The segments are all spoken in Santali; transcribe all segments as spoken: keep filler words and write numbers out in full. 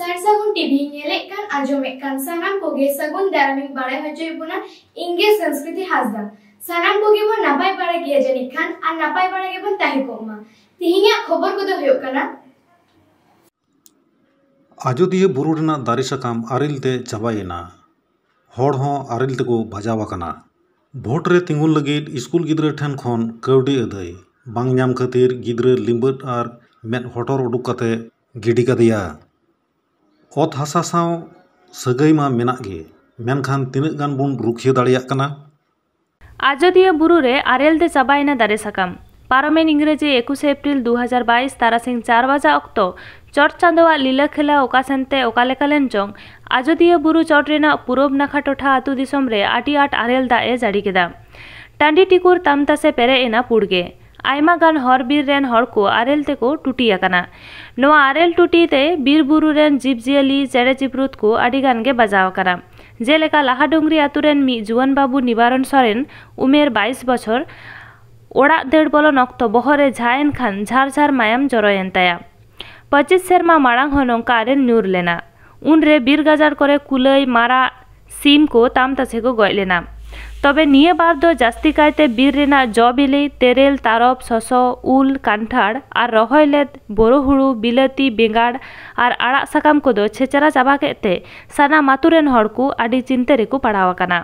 ᱥᱟᱨ ᱥᱟᱹᱜᱩᱱ ᱴᱤᱵᱷᱤ ᱧᱮᱞᱮᱫ ᱠᱟᱱ, ᱟᱸᱡᱚᱢᱮᱫ ᱠᱟᱱ ᱥᱟᱱᱟᱢ ᱠᱚᱜᱮ ᱥᱟᱹᱜᱩᱱ ᱫᱟᱨᱟᱢᱤᱧ ᱵᱟᱲᱟᱭ ᱦᱚᱪᱚᱭᱮᱫ ᱵᱚᱱᱟ᱾ ᱤᱧ ᱜᱮ ᱥᱚᱝᱥᱠᱨᱤᱛᱤ ᱦᱟᱸᱥᱫᱟ᱾ ᱥᱟᱱᱟᱢ ᱠᱚᱜᱮ ᱵᱚᱱ ᱱᱟᱯᱟᱭ ᱵᱟᱲᱟ ᱜᱮᱭᱟ ᱡᱟᱹᱱᱤᱡ ᱠᱷᱟᱱ, ᱟᱨ ᱱᱟᱯᱟᱭ ᱵᱟᱲᱟ ᱜᱮᱵᱚᱱ ᱛᱟᱦᱮᱸ ᱠᱚᱜ ᱢᱟ᱾ ᱛᱮᱦᱮᱧᱟᱜ ᱠᱷᱚᱵᱚᱨ ᱠᱚᱫᱚ ᱦᱩᱭᱩᱜ ᱠᱟᱱᱟ, ᱟᱡᱚᱫᱤᱭᱟᱹ ᱵᱩᱨᱩ ᱨᱮᱱᱟᱜ ᱫᱟᱨᱮ ᱥᱟᱠᱟᱢ ᱟᱨᱮᱞ ᱛᱮ ᱪᱟᱵᱟᱭᱮᱱᱟ᱾ ᱦᱚᱲ ᱦᱚᱸ ᱟᱨᱮᱞ ᱛᱮᱠᱚ ᱵᱟᱡᱟᱣ ᱟᱠᱟᱱᱟ᱾ ᱵᱷᱳᱴ ᱨᱮ ᱛᱤᱸᱜᱩᱱ ᱞᱟᱹᱜᱤᱫ ᱥᱠᱩᱞ ᱜᱤᱫᱽᱨᱟᱹ ᱴᱷᱮᱱ ᱠᱷᱚᱱ ᱠᱟᱹᱣᱰᱤ ᱟᱹᱫᱟᱹᱭ ᱵᱟᱝ ᱧᱟᱢ ᱠᱷᱟᱹᱛᱤᱨ ᱜᱤᱫᱽᱨᱟᱹ ᱞᱤᱸᱵᱟᱹᱫ ᱟᱨ ᱢᱮᱫ ᱦᱚᱴᱚᱨ ᱩᱰᱩᱠ ᱠᱟᱛᱮ ᱜᱤᱰᱤ ᱠᱟᱫᱮᱭᱟ᱾ ᱚᱛ ᱦᱟᱥᱟ ᱥᱟᱶ ᱥᱟᱹᱜᱟᱹᱭ ᱢᱟ ᱢᱮᱱᱟᱜ ᱜᱮ, ᱢᱮᱱᱠᱷᱟᱱ ᱛᱤᱱᱟᱹᱜ ᱜᱟᱱ ᱵᱚᱱ ᱨᱩᱠᱷᱤᱭᱟᱹ ᱫᱟᱲᱮᱭᱟᱜ ᱠᱟᱱᱟ? ᱟᱡᱚᱫᱤᱭᱟᱹ ᱵᱩᱨᱩ ᱨᱮ ᱟᱨᱮᱞ ᱛᱮ ᱪᱟᱵᱟᱭᱮᱱᱟ ᱫᱟᱨᱮ ᱥᱟᱠᱟᱢ᱾ ᱯᱟᱨᱚᱢᱮᱱ ᱤᱝᱨᱮᱡᱤ ᱮᱠᱩᱥᱮ ᱮᱯᱨᱤᱞ ᱫᱩ ᱦᱟᱡᱟᱨ ᱵᱟᱭᱤᱥ ᱛᱟᱨᱟᱥᱤᱧ ᱪᱟᱨ ᱵᱟᱡᱟ ᱚᱠᱛᱚ ᱪᱚᱴ ᱪᱟᱸᱫᱚᱣᱟᱜ ᱞᱤᱞᱟᱹ ᱠᱷᱮᱞᱟ ᱚᱠᱟ ᱥᱮᱱᱛᱮ ᱚᱠᱟ ᱞᱮᱠᱟ ᱞᱮᱱ ᱪᱚᱝ, ᱟᱡᱚᱫᱤᱭᱟᱹ ᱵᱩᱨᱩ ᱪᱚᱴ ᱨᱮᱱᱟᱜ ᱯᱩᱨᱩᱵ ᱱᱟᱠᱷᱟ ᱴᱚᱴᱷᱟ ᱟᱹᱛᱩ ᱫᱤᱥᱚᱢ ᱨᱮ ᱟᱹᱰᱤ ᱟᱸᱴ ᱟᱨᱮᱞ ᱫᱟᱜ ᱮ ᱡᱟᱹᱲᱤ ᱠᱮᱫᱟ᱾ ᱴᱟᱺᱰᱤ ᱴᱤᱠᱩᱨ ᱛᱟᱢᱛᱟᱥᱮ ᱯᱮᱨᱮᱡ ᱮᱱᱟ ᱯᱩᱲ ᱜᱮ᱾ ᱟᱭᱢᱟ ᱜᱟᱱ ᱦᱚᱨ ᱵᱤᱨ ᱨᱮᱱ ᱦᱚᱲ ᱠᱚ ᱟᱨᱮᱞ ᱛᱮᱠᱚ ᱴᱩᱴᱤ ᱟᱠᱟᱱᱟ᱾ ᱱᱚᱣᱟ ᱟᱨᱮᱞ ᱴᱩᱴᱤ ᱛᱮ ᱵᱤᱨ ᱵᱩᱨᱩ ᱨᱮᱱ ᱡᱤᱵᱽ ᱡᱤᱭᱟᱹᱞᱤ, ᱪᱮᱬᱮ ᱪᱤᱯᱨᱩᱫ ᱠᱚ ᱟᱹᱰᱤ ᱜᱟᱱ ᱜᱮ ᱵᱟᱡᱟᱣ ᱟᱠᱟᱱᱟ᱾ ᱡᱮᱞᱮᱠᱟ ᱞᱟᱦᱟᱰᱩᱝᱨᱤ ᱟᱹᱛᱩ ᱨᱮᱱ ᱢᱤᱫ ᱡᱩᱣᱟᱹᱱ ᱵᱟᱹᱵᱩ ᱱᱤᱵᱟᱨᱚᱱ ᱥᱚᱨᱮᱱ, ᱩᱢᱮᱨ ᱵᱟᱭᱤᱥ ᱵᱚᱪᱷᱚᱨ, ᱚᱲᱟᱜ ᱫᱟᱹᱲ ᱵᱚᱞᱚᱱ ᱚᱠᱛᱚ ᱵᱚᱦᱚᱜ ᱨᱮ ᱡᱷᱟᱜ ᱮᱱ ᱠᱷᱟᱱ ᱡᱷᱟᱨ ᱡᱷᱟᱨ ᱢᱟᱭᱟᱢ ᱡᱚᱨᱚᱭᱮᱱ ᱛᱟᱭᱟ᱾ ᱯᱚᱸᱪᱤᱥ ᱥᱮᱨᱢᱟ ᱢᱟᱲᱟᱝ ᱦᱚᱸ ᱱᱚᱝᱠᱟ ᱟᱨᱮᱞ ᱧᱩᱨ ᱞᱮᱱᱟ᱾ ᱩᱱᱨᱮ ᱵᱤᱨ ᱜᱟᱡᱟᱲ ᱠᱚᱨᱮ ᱠᱩᱞᱟᱹᱭ, ᱢᱟᱨᱟᱜ, ᱥᱤᱢ ᱠᱚ ᱛᱟᱢ ᱛᱟᱥᱮ ᱠᱚ ᱜᱚᱡ ᱞᱮᱱᱟ᱾ ᱛᱚᱵᱮ ᱱᱤᱭᱟᱹ ᱵᱟᱨ ᱫᱚ ᱡᱟᱹᱥᱛᱤ ᱠᱟᱭᱛᱮ ᱵᱤᱨ ᱨᱮᱱᱟᱜ ᱡᱚ ᱵᱤᱞᱤ, ᱛᱮᱨᱮᱞ, ᱛᱟᱨᱚᱵ, ᱥᱚᱥᱚ, ᱩᱞ, ᱠᱟᱱᱴᱷᱟᱲ ᱟᱨ ᱨᱚᱦᱚᱭ ᱞᱮᱫ ᱵᱳᱨᱳ ᱦᱩᱲᱩ, ᱵᱤᱞᱟᱹᱛᱤ, ᱵᱮᱸᱜᱟᱲ ᱟᱨ ᱟᱲᱟᱜ ᱥᱟᱠᱟᱢ ᱠᱚᱫᱚ ᱪᱷᱮᱪᱨᱟ ᱪᱟᱵᱟ ᱠᱮᱫ ᱛᱮ ᱥᱟᱱᱟᱢ ᱟᱛᱳ ᱨᱮᱱ ᱦᱚᱲ ᱠᱚ ᱟᱹᱰᱤ ᱪᱤᱱᱛᱟᱹ ᱨᱮᱠᱚ ᱯᱟᱲᱟᱣ ᱟᱠᱟᱱᱟ᱾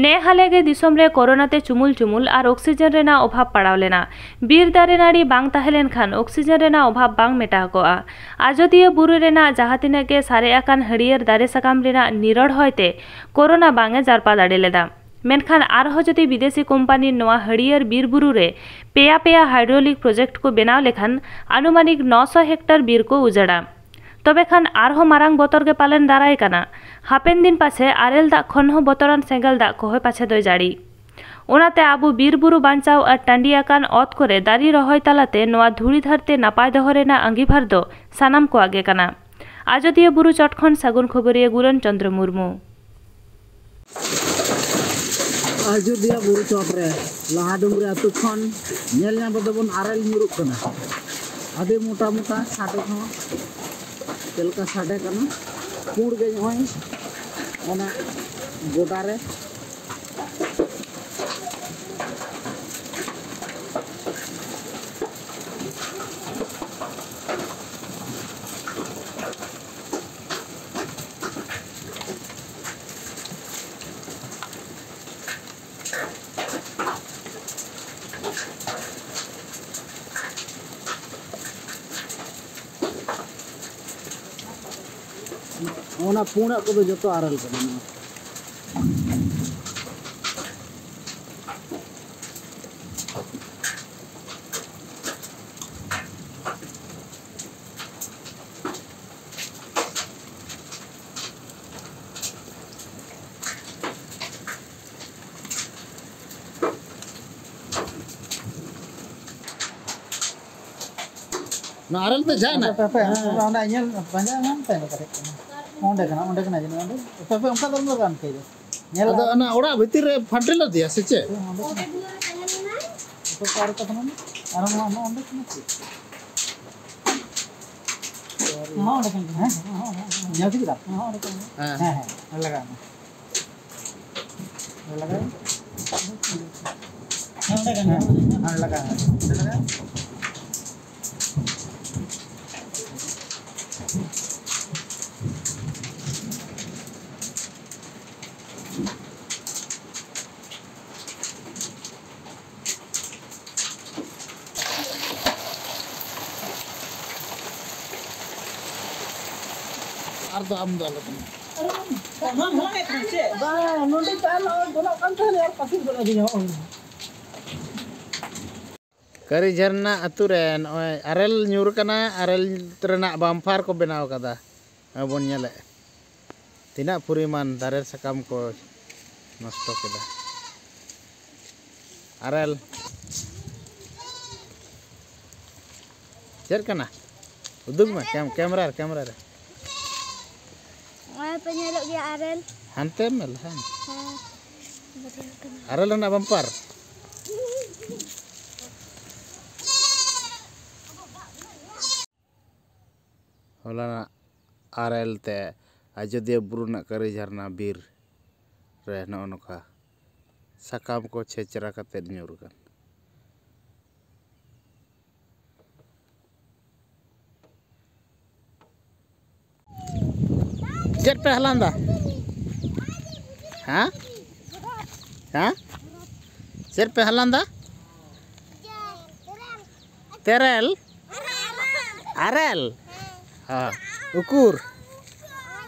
ᱱᱮ ᱦᱟᱞᱮ ᱜᱮ ᱫᱤᱥᱚᱢ ᱨᱮ ᱠᱳᱨᱳᱱᱟ ᱛᱮ ᱪᱩᱢᱩᱞ ᱪᱩᱢᱩᱞ ᱟᱨ ᱚᱠᱥᱤᱡᱮᱱ ᱨᱮᱱᱟᱜ ᱚᱵᱷᱟᱵᱽ ᱯᱟᱲᱟᱣ ᱞᱮᱱᱟ᱾ ᱵᱤᱨ ᱫᱟᱨᱮ ᱱᱟᱹᱲᱤ ᱵᱟᱝ ᱛᱟᱦᱮᱸ ᱞᱮᱱᱠᱷᱟᱱ ᱚᱠᱥᱤᱡᱮᱱ ᱨᱮᱱᱟᱜ ᱚᱵᱷᱟᱵᱽ ᱵᱟᱝ ᱢᱮᱴᱟᱣ ᱠᱚᱜᱼᱟ᱾ ᱟᱡᱚᱫᱤᱭᱟᱹ ᱵᱩᱨᱩ ᱨᱮᱱᱟᱜ ᱡᱟᱦᱟᱸ ᱛᱤᱱᱟᱹᱜ ᱜᱮ ᱥᱟᱨᱮᱡ ᱟᱠᱟᱱ ᱦᱟᱹᱨᱭᱟᱹᱲ ᱫᱟᱨᱮ ᱥᱟᱠᱟᱢ ᱨᱮᱱᱟᱜ ᱱᱤᱨᱚᱲ ᱦᱚᱭ ᱛᱮ ᱠᱳᱨᱳᱱᱟ ᱵᱟᱝ ᱮ ᱡᱟᱨᱯᱟ ᱫᱟᱲᱮ ᱞᱮᱫᱟ᱾ ᱢᱮᱱᱠᱷᱟᱱ ᱟᱨᱦᱚᱸ ᱡᱩᱫᱤ ᱵᱤᱫᱮᱥᱤ ᱠᱳᱢᱯᱟᱱᱤ ᱱᱚᱣᱟ ᱦᱟᱹᱨᱭᱟᱹᱲ ᱵᱤᱨ ᱵᱩᱨᱩ ᱨᱮ ᱯᱮᱭᱟ ᱯᱮᱭᱟ ᱦᱟᱭᱰᱨᱳᱞᱤᱠ ᱯᱨᱚᱡᱮᱠᱴ ᱠᱚ ᱵᱮᱱᱟᱣ ᱞᱮᱠᱷᱟᱱ ᱟᱱᱩᱢᱟᱱᱤᱠ ᱱᱚᱥᱚ ᱦᱮᱠᱴᱚᱨ ᱵᱤᱨ ᱠᱚ ᱩᱡᱟᱹᱲᱟ᱾ ᱛᱚᱵᱮ ᱠᱷᱟᱱ ᱟᱨᱦᱚᱸ ᱢᱟᱨᱟᱝ ᱵᱚᱛᱚᱨ ᱜᱮ ᱯᱟᱞᱮᱱ ᱫᱟᱨᱟᱭ ᱠᱟᱱᱟ᱾ ᱦᱟᱯᱮᱱ ᱫᱤᱱ ᱯᱟᱪᱷᱮ ᱟᱨᱮᱞ ᱫᱟᱜ ᱠᱷᱚᱱ ᱦᱚᱸ ᱵᱚᱛᱚᱨᱟᱱ ᱥᱮᱸᱜᱮᱞ ᱫᱟᱜ ᱠᱚᱦᱚᱸ ᱯᱟᱪᱷᱮ ᱫᱚᱭ ᱡᱟᱹᱲᱤ᱾ ᱚᱱᱟᱛᱮ ᱟᱵᱚ ᱵᱤᱨ ᱵᱩᱨᱩ ᱵᱟᱧᱪᱟᱣ ᱟᱨ ᱴᱟᱺᱰᱤ ᱟᱠᱟᱱ ᱚᱛ ᱠᱚᱨᱮ ᱫᱟᱨᱮ ᱨᱚᱦᱚᱭ ᱛᱟᱞᱟᱛᱮ ᱱᱚᱣᱟ ᱫᱷᱩᱲᱤ ᱫᱷᱟᱹᱨᱛᱤ ᱱᱟᱯᱟᱭ ᱫᱚᱦᱚ ᱨᱮᱱᱟᱜ ᱟᱸᱜᱤᱵᱷᱟᱨ ᱫᱚ ᱥᱟᱱᱟᱢ ᱠᱚᱣᱟᱜ ᱜᱮ ᱠᱟᱱᱟ᱾ ᱟᱡᱚᱫᱤᱭᱟᱹ ᱵᱩᱨᱩ ᱪᱚᱴ ᱠᱷᱚᱱ ᱥᱟᱹᱜᱩᱱ ᱠᱷᱚᱵᱚᱨᱤᱭᱟᱹ ᱜᱩᱨᱟᱹᱱ ᱪᱚᱸᱫᱽᱨᱚ ᱢᱩᱨᱢᱩ᱾ ᱟᱡᱚᱫᱤᱭᱟᱹ ᱵᱩᱨᱩ ᱪᱚᱴ ᱨᱮ ᱞᱟᱦᱟ ᱰᱩᱝᱨᱤ ᱟᱹᱛᱩ ᱠᱷᱚᱱ ᱧᱮᱞ ᱧᱟᱢ ᱨᱮᱫᱚ ᱵᱚᱱ ᱟᱨᱮᱞ ᱧᱩᱨᱩᱜ ᱠᱟᱱᱟ᱾ ᱟᱹᱰᱤ ᱢᱚᱴᱟ ᱢᱚᱴᱟ ᱥᱟᱰᱮ ᱦᱚᱸ ᱪᱮᱫ ᱞᱮᱠᱟ ᱥᱟᱰᱮ ᱠᱟᱱᱟ, ᱯᱩᱸᱰ ᱜᱮ ᱱᱚᱜᱼᱚᱭ ᱚᱱᱟ ᱜᱚᱰᱟ ᱨᱮ᱾ ᱚᱱᱟ ᱯᱩᱸᱰᱟᱜ ᱠᱚᱫᱚ ᱡᱚᱛᱚ ᱟᱨᱮᱞ ᱠᱟᱱᱟ ᱱᱚᱣᱟ᱾ ᱱᱚᱣᱟ ᱟᱨᱮᱞ ᱛᱮ ᱡᱷᱟᱜ ᱮᱱᱟ? ᱦᱟᱯᱮ, ᱦᱟᱯᱮ, ᱦᱟᱯᱮ, ᱚᱸᱰᱮ ᱧᱮᱞ ᱯᱟᱸᱡᱟ ᱧᱟᱢ ᱯᱮ, ᱚᱠᱟ ᱴᱷᱮᱡ ᱠᱟᱱᱟ? ᱚᱸᱰᱮ ᱠᱟᱱᱟ, ᱚᱸᱰᱮ ᱠᱟᱱᱟ ᱡᱟᱹᱱᱤᱡ, ᱚᱸᱰᱮ᱾ ᱦᱟᱯᱮ, ᱦᱟᱯᱮ, ᱚᱱᱠᱟ ᱫᱚ ᱟᱞᱚ ᱜᱟᱱ ᱯᱮ᱾ ᱧᱮᱞ ᱟᱫᱚ ᱟᱨ ᱚᱱᱟ ᱚᱲᱟᱜ ᱵᱷᱤᱛᱤᱨ ᱨᱮ ᱯᱷᱟᱴᱮ ᱞᱮᱫᱮᱭᱟ ᱥᱮ ᱪᱮᱫ? ᱦᱮᱸ, ᱚᱸᱰᱮ ᱠᱟᱱᱟ᱾ ᱚᱠᱟ ᱟᱨ ᱚᱠᱟ ᱠᱟᱱᱟ? ᱟᱨ ᱱᱚᱣᱟ, ᱱᱚᱣᱟ ᱚᱸᱰᱮ ᱠᱟᱱᱟ ᱪᱮᱫ? ᱱᱚᱣᱟ ᱚᱸᱰᱮ ᱠᱟᱱᱟ᱾ ᱦᱮᱸ? ᱧᱮᱞ ᱴᱷᱤᱠ ᱠᱮᱫᱟ? ᱱᱚᱣᱟ ᱚᱸᱰᱮ ᱠᱟᱱᱟ᱾ ᱦᱮᱸ᱾ ᱦᱮᱸ, ᱦᱮᱸ, ᱞᱟᱜᱟᱜᱼᱟ᱾ ᱞᱟᱜᱟᱜᱼᱟ᱾ ᱦᱮᱸ, ᱚᱸᱰᱮ ᱠᱟᱱᱟ᱾ ᱦᱮᱸ, ᱞᱟᱜᱟᱜᱼᱟ᱾ ᱚᱸᱰᱮ ᱞᱟᱜᱟᱜᱼᱟ᱾ ᱟᱨ ᱫᱚ ᱟᱢ ᱫᱚ ᱟᱞᱚ ᱠᱟᱱᱟ᱾ ᱵᱟᱝ, ᱱᱚᱰᱮ ᱪᱟ ᱱᱚᱜᱼᱚᱭ ᱜᱚᱱᱚᱜ ᱠᱟᱱ ᱛᱟᱦᱮᱸᱱ, ᱟᱨ ᱯᱟᱹᱥᱤᱨ ᱜᱚᱫ ᱟᱹᱫᱤᱧᱟ ᱱᱚᱜᱼᱚᱭ᱾ ᱠᱟᱹᱨᱤ ᱡᱷᱟᱨᱱᱟ ᱟᱹᱛᱩ ᱨᱮ ᱱᱚᱜᱼᱚᱭ ᱟᱨᱮᱞ ᱧᱩᱨ ᱠᱟᱱᱟ, ᱟᱨᱮᱞ ᱨᱮᱱᱟᱜ ᱵᱟᱢᱯᱟᱨ ᱠᱚ ᱵᱮᱱᱟᱣ ᱠᱟᱫᱟ᱾ ᱟᱵᱚ ᱵᱚᱱ ᱧᱮᱞᱮᱫ ᱛᱤᱱᱟᱹᱜ ᱯᱚᱨᱤᱢᱟᱱ ᱫᱟᱨᱮ ᱥᱟᱠᱟᱢ ᱠᱚ ᱱᱚᱥᱴᱚ ᱠᱮᱫᱟ᱾ ᱟᱨᱮᱞ ᱪᱮᱫ ᱠᱟᱱᱟ? ᱩᱫᱩᱜ ᱢᱮ ᱠᱮᱢ-, ᱠᱮᱢᱨᱟ ᱨᱮ, ᱠᱮᱢᱨᱟ ᱨᱮ᱾ ᱱᱚᱜᱼᱚᱭ ᱯᱮ ᱧᱮᱞᱚᱜ ᱜᱮᱭᱟ ᱟᱨᱮᱞ᱾ ᱦᱟᱱᱛᱮ ᱢᱮ ᱞᱟᱦᱟ᱾ ᱦᱮᱸ᱾ ᱟᱨᱮᱞ ᱨᱮᱱᱟᱜ ᱵᱟᱢᱯᱟᱨ᱾ ᱦᱚᱞᱟᱱᱟᱜ ᱟᱨᱮᱞ ᱛᱮ ᱟᱡᱳᱫᱤᱭᱟᱹ ᱵᱩᱨᱩ ᱨᱮᱱᱟᱜ ᱠᱟᱹᱨᱤ ᱡᱷᱟᱨᱱᱟ ᱵᱤᱨ ᱨᱮ ᱱᱚᱜᱼᱚ ᱱᱚᱝᱠᱟ ᱥᱟᱠᱟᱢ ᱠᱚ ᱪᱷᱮᱪᱨᱟ ᱠᱟᱛᱮᱫ ᱧᱩᱨ ᱟᱠᱟᱱ᱾ ᱪᱮᱫ ᱯᱮ ᱦᱟᱞᱟᱝ ᱫᱟ? ᱦᱮᱸ? ᱦᱮᱸ? ᱪᱮᱫ ᱯᱮ ᱦᱟᱞᱟᱝ ᱫᱟ? ᱛᱮᱨᱮᱞ? ᱟᱨᱮᱞ? ᱦᱮᱸ᱾ ᱩᱠᱩᱨ?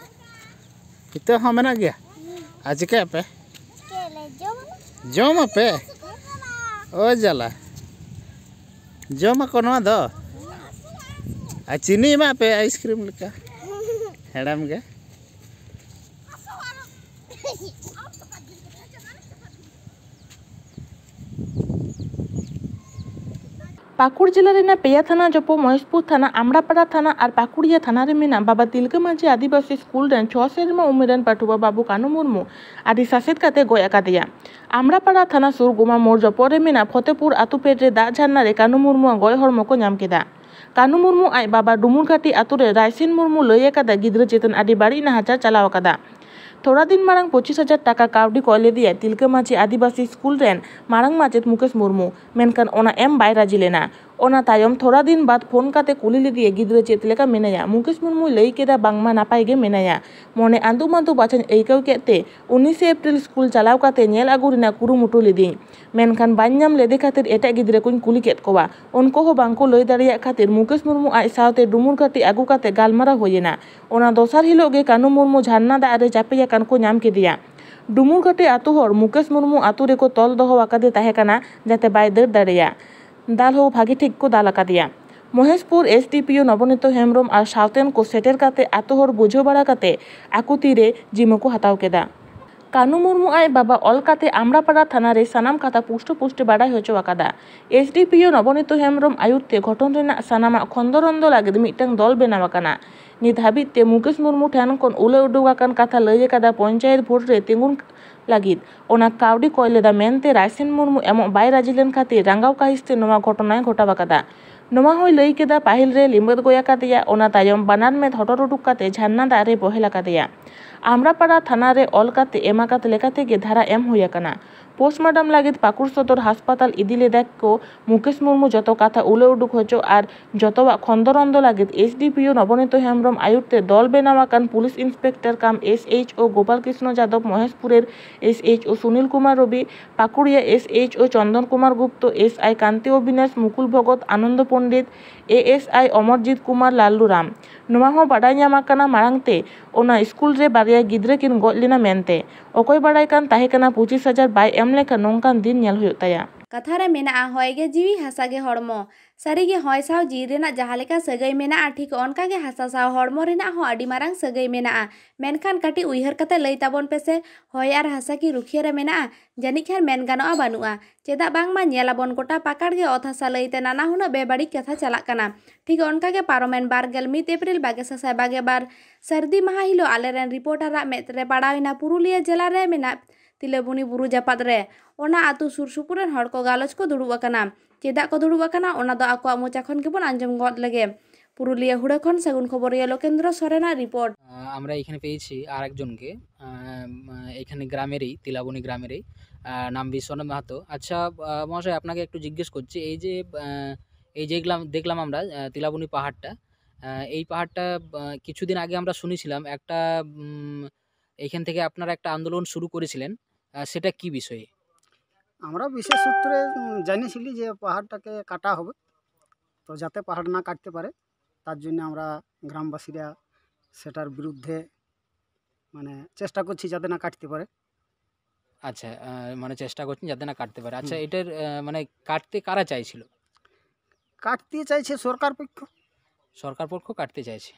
ᱱᱤᱛᱚᱜ ᱦᱚᱸ ᱢᱮᱱᱟᱜ ᱜᱮᱭᱟ? ᱟᱨ ᱪᱤᱠᱟᱹᱭᱟᱯᱮ? ᱪᱤᱠᱟᱹᱭᱟᱞᱮ? ᱡᱚᱢ᱾ ᱡᱚᱢᱟᱯᱮ? ᱚ ᱡᱟᱞᱟ᱾ ᱡᱚᱢᱟᱠᱚ ᱱᱚᱣᱟ ᱫᱚ? ᱟᱨ ᱪᱤᱱᱤ ᱮᱢᱟᱜ ᱯᱮ ᱟᱭᱤᱥᱠᱨᱤᱢ ᱞᱮᱠᱟ᱾ ᱦᱮᱲᱮᱢ ᱜᱮ᱾ ᱯᱟᱹᱠᱩᱲ ᱡᱮᱞᱟ ᱨᱮᱱᱟᱜ ᱯᱮᱭᱟ ᱛᱷᱟᱱᱟ ᱡᱚᱯᱚᱜ ᱢᱚᱦᱮᱥᱯᱩᱨ ᱛᱷᱟᱱᱟ, ᱟᱢᱲᱟᱯᱟᱲᱟ ᱛᱷᱟᱱᱟ ᱟᱨ ᱯᱟᱹᱠᱩᱲᱤᱭᱟᱹ ᱛᱷᱟᱱᱟ ᱨᱮ ᱢᱮᱱᱟᱜ ᱵᱟᱵᱟ ᱛᱤᱞᱠᱟᱹ ᱢᱟᱹᱡᱷᱤ ᱟᱹᱫᱤᱵᱟᱹᱥᱤ ᱥᱠᱩᱞ ᱨᱮᱱ ᱪᱷᱚ ᱥᱮᱨᱢᱟ ᱩᱢᱮᱨᱟᱱ ᱯᱟᱹᱴᱷᱩᱣᱟᱹ ᱵᱟᱹᱵᱩ ᱠᱟᱹᱱᱩ ᱢᱩᱨᱢᱩ ᱟᱹᱰᱤ ᱥᱟᱥᱮᱛ ᱠᱟᱛᱮ ᱜᱚᱡ ᱟᱠᱟᱫᱮᱭᱟ᱾ ᱟᱢᱲᱟᱯᱟᱲᱟ ᱛᱷᱟᱱᱟ ᱥᱩᱨ ᱜᱳᱢᱟ ᱢᱳᱲ ᱡᱚᱯᱚᱜ ᱨᱮ ᱢᱮᱱᱟᱜ ᱯᱷᱚᱛᱮᱯᱩᱨ ᱟᱛᱳ ᱯᱷᱮᱰ ᱨᱮ ᱫᱟᱜ ᱡᱷᱟᱨᱱᱟ ᱨᱮ ᱠᱟᱹᱱᱩ ᱢᱩᱨᱢᱩᱣᱟᱜ ᱜᱚᱡ ᱦᱚᱲᱢᱚ ᱠᱚ ᱧᱟᱢ ᱠᱮᱫᱟ᱾ ᱠᱟᱹᱱᱩ ᱢᱩᱨᱢᱩ ᱟᱡ ᱵᱟᱵᱟ ᱰᱩᱢᱩᱨ ᱜᱷᱟᱹᱴᱤ ᱟᱛᱳ ᱨᱮ ᱨᱟᱭᱥᱤᱱ ᱢᱩᱨᱢᱩ ᱞᱟᱹᱭ ᱟᱠᱟᱫᱟ ᱜᱤᱫᱽᱨᱟᱹ ᱪᱮᱛᱟᱱ ᱟᱹᱰᱤ ᱵᱟᱹᱲᱤᱡ ᱱᱟᱦᱟᱪᱟᱨ ᱪᱟᱞᱟᱣ ᱟᱠᱟᱫᱟ᱾ ᱛᱷᱚᱲᱟ ᱫᱤᱱ ᱢᱟᱲᱟᱝ ᱯᱚᱸᱪᱤᱥ ᱦᱟᱡᱟᱨ ᱴᱟᱠᱟ ᱠᱟᱹᱣᱰᱤ ᱠᱚᱭ ᱞᱮᱫᱮᱭᱟ ᱛᱤᱞᱠᱟᱹ ᱢᱟᱹᱡᱷᱤ ᱟᱹᱫᱤᱵᱟᱹᱥᱤ ᱥᱠᱩᱞ ᱨᱮᱱ ᱢᱟᱨᱟᱝ ᱢᱟᱪᱮᱫ ᱢᱩᱠᱮᱥ ᱢᱩᱨᱢᱩ, ᱢᱮᱱᱠᱷᱟᱱ ᱚᱱᱟ ᱮᱢ ᱵᱟᱭ ᱨᱟᱹᱡᱤ ᱞᱮᱱᱟ᱾ ᱚᱱᱟ ᱛᱟᱭᱚᱢ ᱛᱷᱚᱲᱟ ᱫᱤᱱ ᱵᱟᱫᱽ ᱯᱷᱳᱱ ᱠᱟᱛᱮ ᱠᱩᱞᱤ ᱞᱮᱫᱮᱭᱟ ᱜᱤᱫᱽᱨᱟᱹ ᱪᱮᱫ ᱞᱮᱠᱟ ᱢᱮᱱᱟᱭᱟ᱾ ᱢᱩᱠᱮᱥ ᱢᱩᱨᱢᱩᱭ ᱞᱟᱹᱭ ᱠᱮᱫᱟ ᱵᱟᱝᱢᱟ ᱱᱟᱯᱟᱭ ᱜᱮ ᱢᱮᱱᱟᱭᱟ᱾ ᱢᱚᱱᱮ ᱟᱸᱫᱩ ᱢᱟᱸᱫᱩ ᱵᱟᱪᱷᱟᱧ ᱟᱹᱭᱠᱟᱹᱣ ᱠᱮᱫ ᱛᱮ ᱩᱱᱤᱥᱮ ᱮᱯᱨᱤᱞ ᱥᱠᱩᱞ ᱪᱟᱞᱟᱣ ᱠᱟᱛᱮ ᱧᱮᱞ ᱟᱹᱜᱩ ᱨᱮᱱᱟᱜ ᱠᱩᱨᱩᱢᱩᱴᱩ ᱞᱤᱫᱟᱹᱧ, ᱢᱮᱱᱠᱷᱟᱱ ᱵᱟᱹᱧ ᱧᱟᱢ ᱞᱮᱫᱮ ᱠᱷᱟᱹᱛᱤᱨ ᱮᱴᱟᱜ ᱜᱤᱫᱽᱨᱟᱹ ᱠᱚᱧ ᱠᱩᱞᱤ ᱠᱮᱫ ᱠᱚᱣᱟ, ᱩᱱᱠᱩ ᱦᱚᱸ ᱵᱟᱝᱠᱚ ᱞᱟᱹᱭ ᱫᱟᱲᱮᱭᱟᱜ ᱠᱷᱟᱹᱛᱤᱨ ᱢᱩᱠᱮᱥ ᱢᱩᱨᱢᱩ ᱟᱡ ᱥᱟᱶᱛᱮ ᱰᱩᱢᱩᱨ ᱜᱷᱟᱹᱴᱤ ᱟᱹᱜᱩ ᱠᱟᱛᱮ ᱜᱟᱞᱢᱟᱨᱟᱣ ᱦᱩᱭ ᱮᱱᱟ᱾ ᱚᱱᱟ ᱫᱚᱥᱟᱨ ᱦᱤᱞᱳᱜ ᱜᱮ ᱠᱟᱹᱱᱩ ᱢᱩᱨᱢᱩ ᱡᱷᱟᱨᱱᱟ ᱫᱟᱜ ᱨᱮ ᱪᱟᱯᱮ ᱟᱠᱟᱱ ᱠᱚ ᱧᱟᱢ ᱠᱮᱫᱮᱭᱟ᱾ ᱰᱩᱢᱩᱨ ᱜᱷᱟᱹᱴᱤ ᱟᱛᱳ ᱦᱚᱲ ᱢᱩᱠᱮᱥ ᱢᱩᱨᱢᱩ ᱟᱛᱳ ᱨᱮᱠᱚ ᱛᱚᱞ ᱫᱚᱦᱚ ᱟᱠᱟᱫᱮ ᱛᱟᱦᱮᱸ ᱠᱟᱱᱟ, ᱡᱟᱛᱮ ᱵᱟᱭ ᱫᱟᱹᱲ ᱫᱟᱲᱮᱭᱟᱜ᱾ ᱫᱟᱞ ᱦᱚᱸ ᱵᱷᱟᱜᱮ ᱴᱷᱤᱠ ᱠᱚ ᱫᱟᱞ ᱟᱠᱟᱫᱮᱭᱟ᱾ Maheshpur S D P O ᱱᱚᱵᱚᱱᱤᱛᱚ ᱦᱮᱢᱵᱨᱚᱢ ᱟᱨ ᱥᱟᱶᱛᱮᱱ ᱠᱚ ᱥᱮᱴᱮᱨ ᱠᱟᱛᱮ ᱟᱛᱳ ᱦᱚᱲ ᱵᱩᱡᱷᱟᱹᱣ ᱵᱟᱲᱟ ᱠᱟᱛᱮ ᱟᱠᱚ ᱛᱤᱨᱮ ᱡᱤᱢᱟᱹ ᱠᱚ ᱦᱟᱛᱟᱣ ᱠᱮᱫᱟ᱾ ᱠᱟᱹᱱᱩ ᱢᱩᱨᱢᱩ ᱟᱡ ᱵᱟᱵᱟ ᱚᱞ ᱠᱟᱛᱮ ᱟᱢᱲᱟᱯᱟᱲᱟ ᱛᱷᱟᱱᱟ ᱨᱮ ᱥᱟᱱᱟᱢ ᱠᱟᱛᱷᱟ ᱯᱩᱥᱴᱟᱹ ᱯᱩᱥᱴᱤ ᱵᱟᱰᱟᱭ ᱦᱚᱪᱚ ᱟᱠᱟᱫᱟ᱾ ᱮᱥ ᱰᱤ ᱯᱤ ᱳ ᱱᱚᱵᱚᱱᱤᱛᱚ ᱦᱮᱢᱵᱨᱚᱢ ᱟᱭᱩᱨ ᱛᱮ ᱜᱷᱚᱴᱚᱱ ᱨᱮᱱᱟᱜ ᱥᱟᱱᱟᱢᱟᱜ ᱠᱷᱚᱱᱫᱚᱨᱚᱱᱫᱚ ᱞᱟᱹᱜᱤᱫ ᱢᱤᱫᱴᱟᱝ ᱫᱚᱞ ᱵᱮᱱᱟᱣ ᱟᱠᱟᱱᱟ᱾ ᱱᱤᱛ ᱦᱟᱹᱵᱤᱡ ᱛᱮ ᱢᱩᱠᱮᱥ ᱢᱩᱨᱢᱩ ᱴᱷᱮᱱ ᱠᱷᱚᱱ ᱩᱞᱟᱹ ᱩᱰᱩᱠ ᱟᱠᱟᱱ ᱠᱟᱛᱷᱟ ᱞᱟᱹᱭ ᱟᱠᱟᱫᱟ ᱯᱚᱧᱪᱟᱭᱮᱛ ᱵᱷᱳᱴ ᱨᱮ ᱛᱤᱸᱜᱩᱱ ᱞᱟᱹᱜᱤᱫ ᱚᱱᱟ ᱠᱟᱹᱣᱰᱤ ᱠᱚᱭ ᱞᱮᱫᱟ ᱢᱮᱱᱛᱮ ᱨᱟᱭᱥᱮᱱ ᱢᱩᱨᱢᱩ ᱮᱢᱚᱜ ᱵᱟᱭ ᱨᱟᱹᱡᱤ ᱞᱮᱱ ᱠᱷᱟᱹᱛᱤᱨ ᱨᱟᱸᱜᱟᱣ ᱠᱟᱹᱦᱤᱥ ᱛᱮ ᱱᱚᱣᱟ ᱜᱷᱚᱴᱚᱱᱟᱭ ᱜᱷᱚᱴᱟᱣ ᱟᱠᱟᱫᱟ᱾ ᱱᱚᱣᱟ ᱦᱚᱸᱭ ᱞᱟᱹᱭ ᱠᱮᱫᱟ, ᱯᱟᱹᱦᱤᱞ ᱨᱮ ᱞᱤᱢᱵᱟᱹᱫ ᱜᱚᱭ ᱟᱠᱟᱫᱮᱭᱟ, ᱚᱱᱟ ᱛᱟᱭᱚᱢ ᱵᱟᱱᱟᱨ ᱢᱮᱫ ᱦᱚᱴᱚᱨ ᱩᱰᱩᱠ ᱠᱟᱛᱮ ᱡᱷᱟᱨᱱᱟ ᱫᱟᱜ ᱨᱮ ᱵᱚᱦᱮᱞ ᱟᱠᱟᱫᱮᱭᱟ᱾ ᱟᱢᱲᱟᱯᱟᱲᱟ ᱛᱷᱟᱱᱟ ᱨᱮ ᱚᱞ ᱠᱟᱛᱮ ᱮᱢ ᱟᱠᱟᱫ ᱞᱮᱠᱟᱛᱮ ᱜᱮ ᱫᱷᱟᱨᱟ ᱮᱢ ᱦᱩᱭ ᱟᱠᱟᱱᱟ᱾ ᱯᱳᱥᱴᱢᱚᱨᱴᱮᱢ ᱞᱟᱹᱜᱤᱫ ᱯᱟᱹᱠᱩᱲ ᱥᱚᱫᱚᱨ ᱦᱟᱥᱯᱟᱛᱟᱞ ᱤᱫᱤ ᱞᱮᱫᱟ ᱠᱚ ᱢᱩᱠᱮᱥ ᱢᱩᱨᱢᱩ ᱡᱚᱛᱚ ᱠᱟᱛᱷᱟ ᱩᱞᱟᱹ ᱩᱰᱩᱠ ᱦᱚᱪᱚ ᱟᱨ ᱡᱚᱛᱚᱣᱟᱜ ᱠᱷᱚᱱᱫᱚᱨᱚᱱᱫᱚ ᱞᱟᱹᱜᱤᱫ ᱮᱥ ᱰᱤ ᱯᱤ ᱳ ᱱᱚᱵᱚᱱᱤᱛᱚ ᱦᱮᱢᱵᱨᱚᱢ ᱟᱭᱩᱨ ᱛᱮ ᱫᱚᱞ ᱵᱮᱱᱟᱣ ᱟᱠᱟᱱ police inspector cum S H O Gopal Krishna ᱡᱟᱫᱚᱵ, ᱢᱚᱦᱮᱥᱯᱩᱨᱮᱨ S H O Sunil Kumar Rabi, Pakuria S H O Chandan Kumar Gupta, S I Kanti Abinash, Mukul Bhagat, Ananda Pandit, A S I Amarjit Kumar Lallu Ram. ᱱᱚᱣᱟ ᱦᱚᱸ ᱵᱟᱰᱟᱭ ᱧᱟᱢ ᱟᱠᱟᱱᱟ, ᱢᱟᱲᱟᱝ ᱛᱮ ᱚᱱᱟ ᱥᱠᱩᱞ ᱨᱮ ᱵᱟᱨᱭᱟ ᱜᱤᱫᱽᱨᱟᱹ ᱠᱤᱱ ᱜᱚᱡ ᱞᱮᱱᱟ ᱢᱮᱱᱛᱮ᱾ ᱚᱠᱚᱭ ᱵᱟᱲᱟᱭ ᱠᱟᱱ ᱛᱟᱦᱮᱸ ᱠᱟᱱᱟ ᱯᱚᱸᱪᱤᱥ ᱦᱟᱡᱟᱨ ᱵᱟᱭ ᱮᱢ ᱞᱮᱠᱷᱟᱱ ᱱᱚᱝᱠᱟᱱ ᱫᱤᱱ ᱧᱮᱞ ᱦᱩᱭᱩᱜ ᱛᱟᱭᱟ᱾ ᱠᱟᱛᱷᱟ ᱨᱮ ᱢᱮᱱᱟᱜᱼᱟ, ᱦᱚᱭ ᱜᱮ ᱡᱤᱣᱤ, ᱦᱟᱥᱟ ᱜᱮ ᱦᱚᱲᱢᱚ᱾ ᱥᱟᱹᱨᱤ ᱜᱮ, ᱦᱚᱭ ᱥᱟᱶ ᱡᱤᱣᱤ ᱨᱮᱱᱟᱜ ᱡᱟᱦᱟᱸ ᱞᱮᱠᱟ ᱥᱟᱹᱜᱟᱹᱭ ᱢᱮᱱᱟᱜᱼᱟ, ᱴᱷᱤᱠ ᱚᱱᱠᱟ ᱜᱮ ᱦᱟᱥᱟ ᱥᱟᱶ ᱦᱚᱲᱢᱚ ᱨᱮᱱᱟᱜ ᱦᱚᱸ ᱟᱹᱰᱤ ᱢᱟᱨᱟᱝ ᱥᱟᱹᱜᱟᱹᱭ ᱢᱮᱱᱟᱜᱼᱟ᱾ ᱢᱮᱱᱠᱷᱟᱱ ᱠᱟᱹᱴᱤᱡ ᱩᱭᱦᱟᱹᱨ ᱠᱟᱛᱮ ᱞᱟᱹᱭ ᱛᱟᱵᱚᱱ ᱯᱮᱥᱮ, ᱦᱚᱭ ᱟᱨ ᱦᱟᱥᱟ ᱠᱤ ᱨᱩᱠᱷᱤᱭᱟᱹ ᱨᱮ ᱢᱮᱱᱟᱜᱼᱟ? ᱡᱟᱹᱱᱤᱡ ᱠᱷᱟᱱ ᱢᱮᱱ ᱜᱟᱱᱚᱜᱼᱟ, ᱵᱟᱹᱱᱩᱜᱼᱟ᱾ ᱪᱮᱫᱟᱜ ᱵᱟᱝᱢᱟ ᱧᱮᱞ ᱟᱵᱚᱱ, ᱜᱚᱴᱟ ᱯᱟᱠᱟᱲ ᱜᱮ ᱚᱛ ᱦᱟᱥᱟ ᱞᱟᱹᱭᱛᱮ ᱱᱟᱱᱟ ᱦᱩᱱᱟᱹᱨ ᱵᱮᱵᱟᱹᱲᱤᱡ ᱠᱟᱛᱷᱟ ᱪᱟᱞᱟᱜ ᱠᱟᱱᱟ᱾ ᱴᱷᱤᱠ ᱚᱱᱠᱟ ᱜᱮ ᱯᱟᱨᱚᱢᱮᱱ ᱵᱟᱨ ᱜᱮᱞ ᱢᱤᱫ ᱮᱯᱨᱤᱞ ᱵᱟᱜᱮ ᱥᱟᱥᱟᱭ ᱵᱟᱜᱮ ᱵᱟᱨ ᱥᱟᱹᱨᱫᱤ ᱢᱟᱦᱟ ᱦᱤᱞᱳᱜ ᱟᱞᱮᱨᱮᱱ ᱨᱤᱯᱳᱨᱴᱟᱨᱟᱜ ᱢᱮᱫ ᱨᱮ ᱯᱟᱲᱟᱣ ᱮᱱᱟ ᱯᱩᱨᱩᱞᱤᱭᱟᱹ ᱡᱮᱞᱟ ᱨᱮ ᱢᱮᱱᱟᱜ ᱛᱤᱞᱟᱹᱵᱩᱱᱤ ᱵᱩᱨᱩ ᱡᱟᱯᱟᱜ ᱨᱮ ᱚᱱᱟ ᱟᱹᱛᱩ ᱥᱩᱨ ᱥᱩᱯᱩᱨ ᱨᱮᱱ ᱦᱚᱲ ᱠᱚ ᱜᱟᱞᱚᱪ ᱠᱚ ᱫᱩᱲᱩᱵ ᱟᱠᱟᱱᱟ᱾ ᱪᱮᱫᱟᱜ ᱠᱚ ᱫᱩᱲᱩᱵ ᱟᱠᱟᱱᱟ, ᱚᱱᱟ ᱫᱚ ᱟᱠᱚᱣᱟᱜ ᱢᱚᱪᱟ ᱠᱷᱚᱱ ᱜᱮᱵᱚᱱ ᱟᱸᱡᱚᱢ ᱜᱚᱫ ᱞᱮᱜᱮ᱾ ᱯᱩᱨᱩᱞᱤᱭᱟᱹ ᱦᱩᱲᱟᱹ ᱠᱷᱚᱱ ᱥᱟᱹᱜᱩᱱ ᱠᱷᱚᱵᱚᱨᱤᱭᱟᱹ ᱞᱳᱠᱮᱱᱫᱨᱚ ᱥᱚᱨᱮᱱᱟᱜ রিপোর্ট। আহ, আমরা এখানে পেয়েছি আর একজনকে, আহ, উম, এখানে গ্রামেরই, তিলাবনি গ্রামেরই, আহ, নাম বিশ্বনাথ মাহাতো। আচ্ছা, আহ, মহাশয়, আপনাকে একটু জিজ্ঞেস করছি, এই যে, আহ, এই যে দেখলাম, দেখলাম আমরা, আহ, তিলাবনি পাহাড়টা, আহ, এই পাহাড়টা, আহ, কিছুদিন আগে আমরা শুনেছিলাম একটা, উম, এখান থেকে আপনারা একটা আন্দোলন শুরু করেছিলেন, আহ, সেটা কি বিষয়ে? আমরা বিশেষ সূত্রে, উম, জেনেছিলি যে পাহাড়টাকে কাটা হবে, তো যাতে পাহাড় না কাটতে পারে, তার জন্য আমরা গ্রামবাসীরা সেটার বিরুদ্ধে, মানে, চেষ্টা করছি যাতে না কাটতে পারে। আচ্ছা, আহ, মানে, চেষ্টা করছেন যাতে না কাটতে পারে। আচ্ছা, হুম। এটার, আহ, মানে, কাটতে কারা চাইছিল? কাটতে চাইছে সরকার পক্ষ। সরকার পক্ষ কাটতে চাইছে।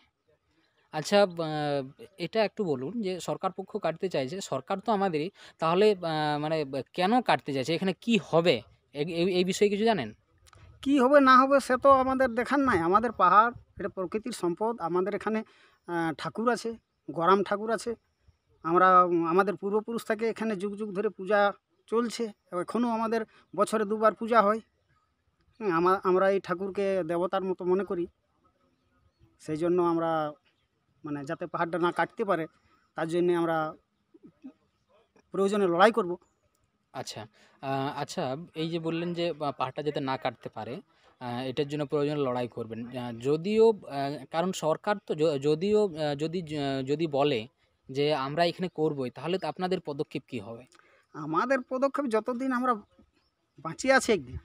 আচ্ছা, আহ, এটা একটু বলুন যে সরকার পক্ষ কাটতে চাইছে, সরকার তো আমাদেরই, তাহলে, আহ, মানে, কেন কাটতে চাইছে? এখানে কি হবে? এই, এই, এই বিষয়ে কিছু জানেন? কি হবে না হবে সে তো আমাদের দেখার নাই। আমাদের পাহাড়, এটা প্রকৃতির সম্পদ। আমাদের এখানে, আহ, ঠাকুর আছে, গরাম ঠাকুর আছে। আমরা, উম, আমাদের পূর্বপুরুষ থেকে এখানে যুগ যুগ ধরে পূজা চলছে। এখনও আমাদের বছরে দুবার পূজা হয়। হ্যাঁ, আমা-, আমরা এই ঠাকুরকে দেবতার মতো মনে করি, সেই জন্য আমরা, মানে, যাতে পাহাড়টা না কাটতে পারে, তার জন্য আমরা প্রয়োজনে লড়াই করব। আচ্ছা। আহ, আচ্ছা, এই যে বললেন যে আহ, পাহাড়টা যাতে না কাটতে পারে, আহ, এটার জন্য প্রয়োজনে লড়াই করবেন। আহ, যদিও আহ, কারণ সরকার তো য- যদিও আহ, যদি য- যদি বলে যে আমরা এখানে করবই, তাহলে তো আপনাদের পদক্ষেপ কি হবে? আমাদের পদক্ষেপ, যতদিন আমরা বাঁচিয়ে আছি, একদিন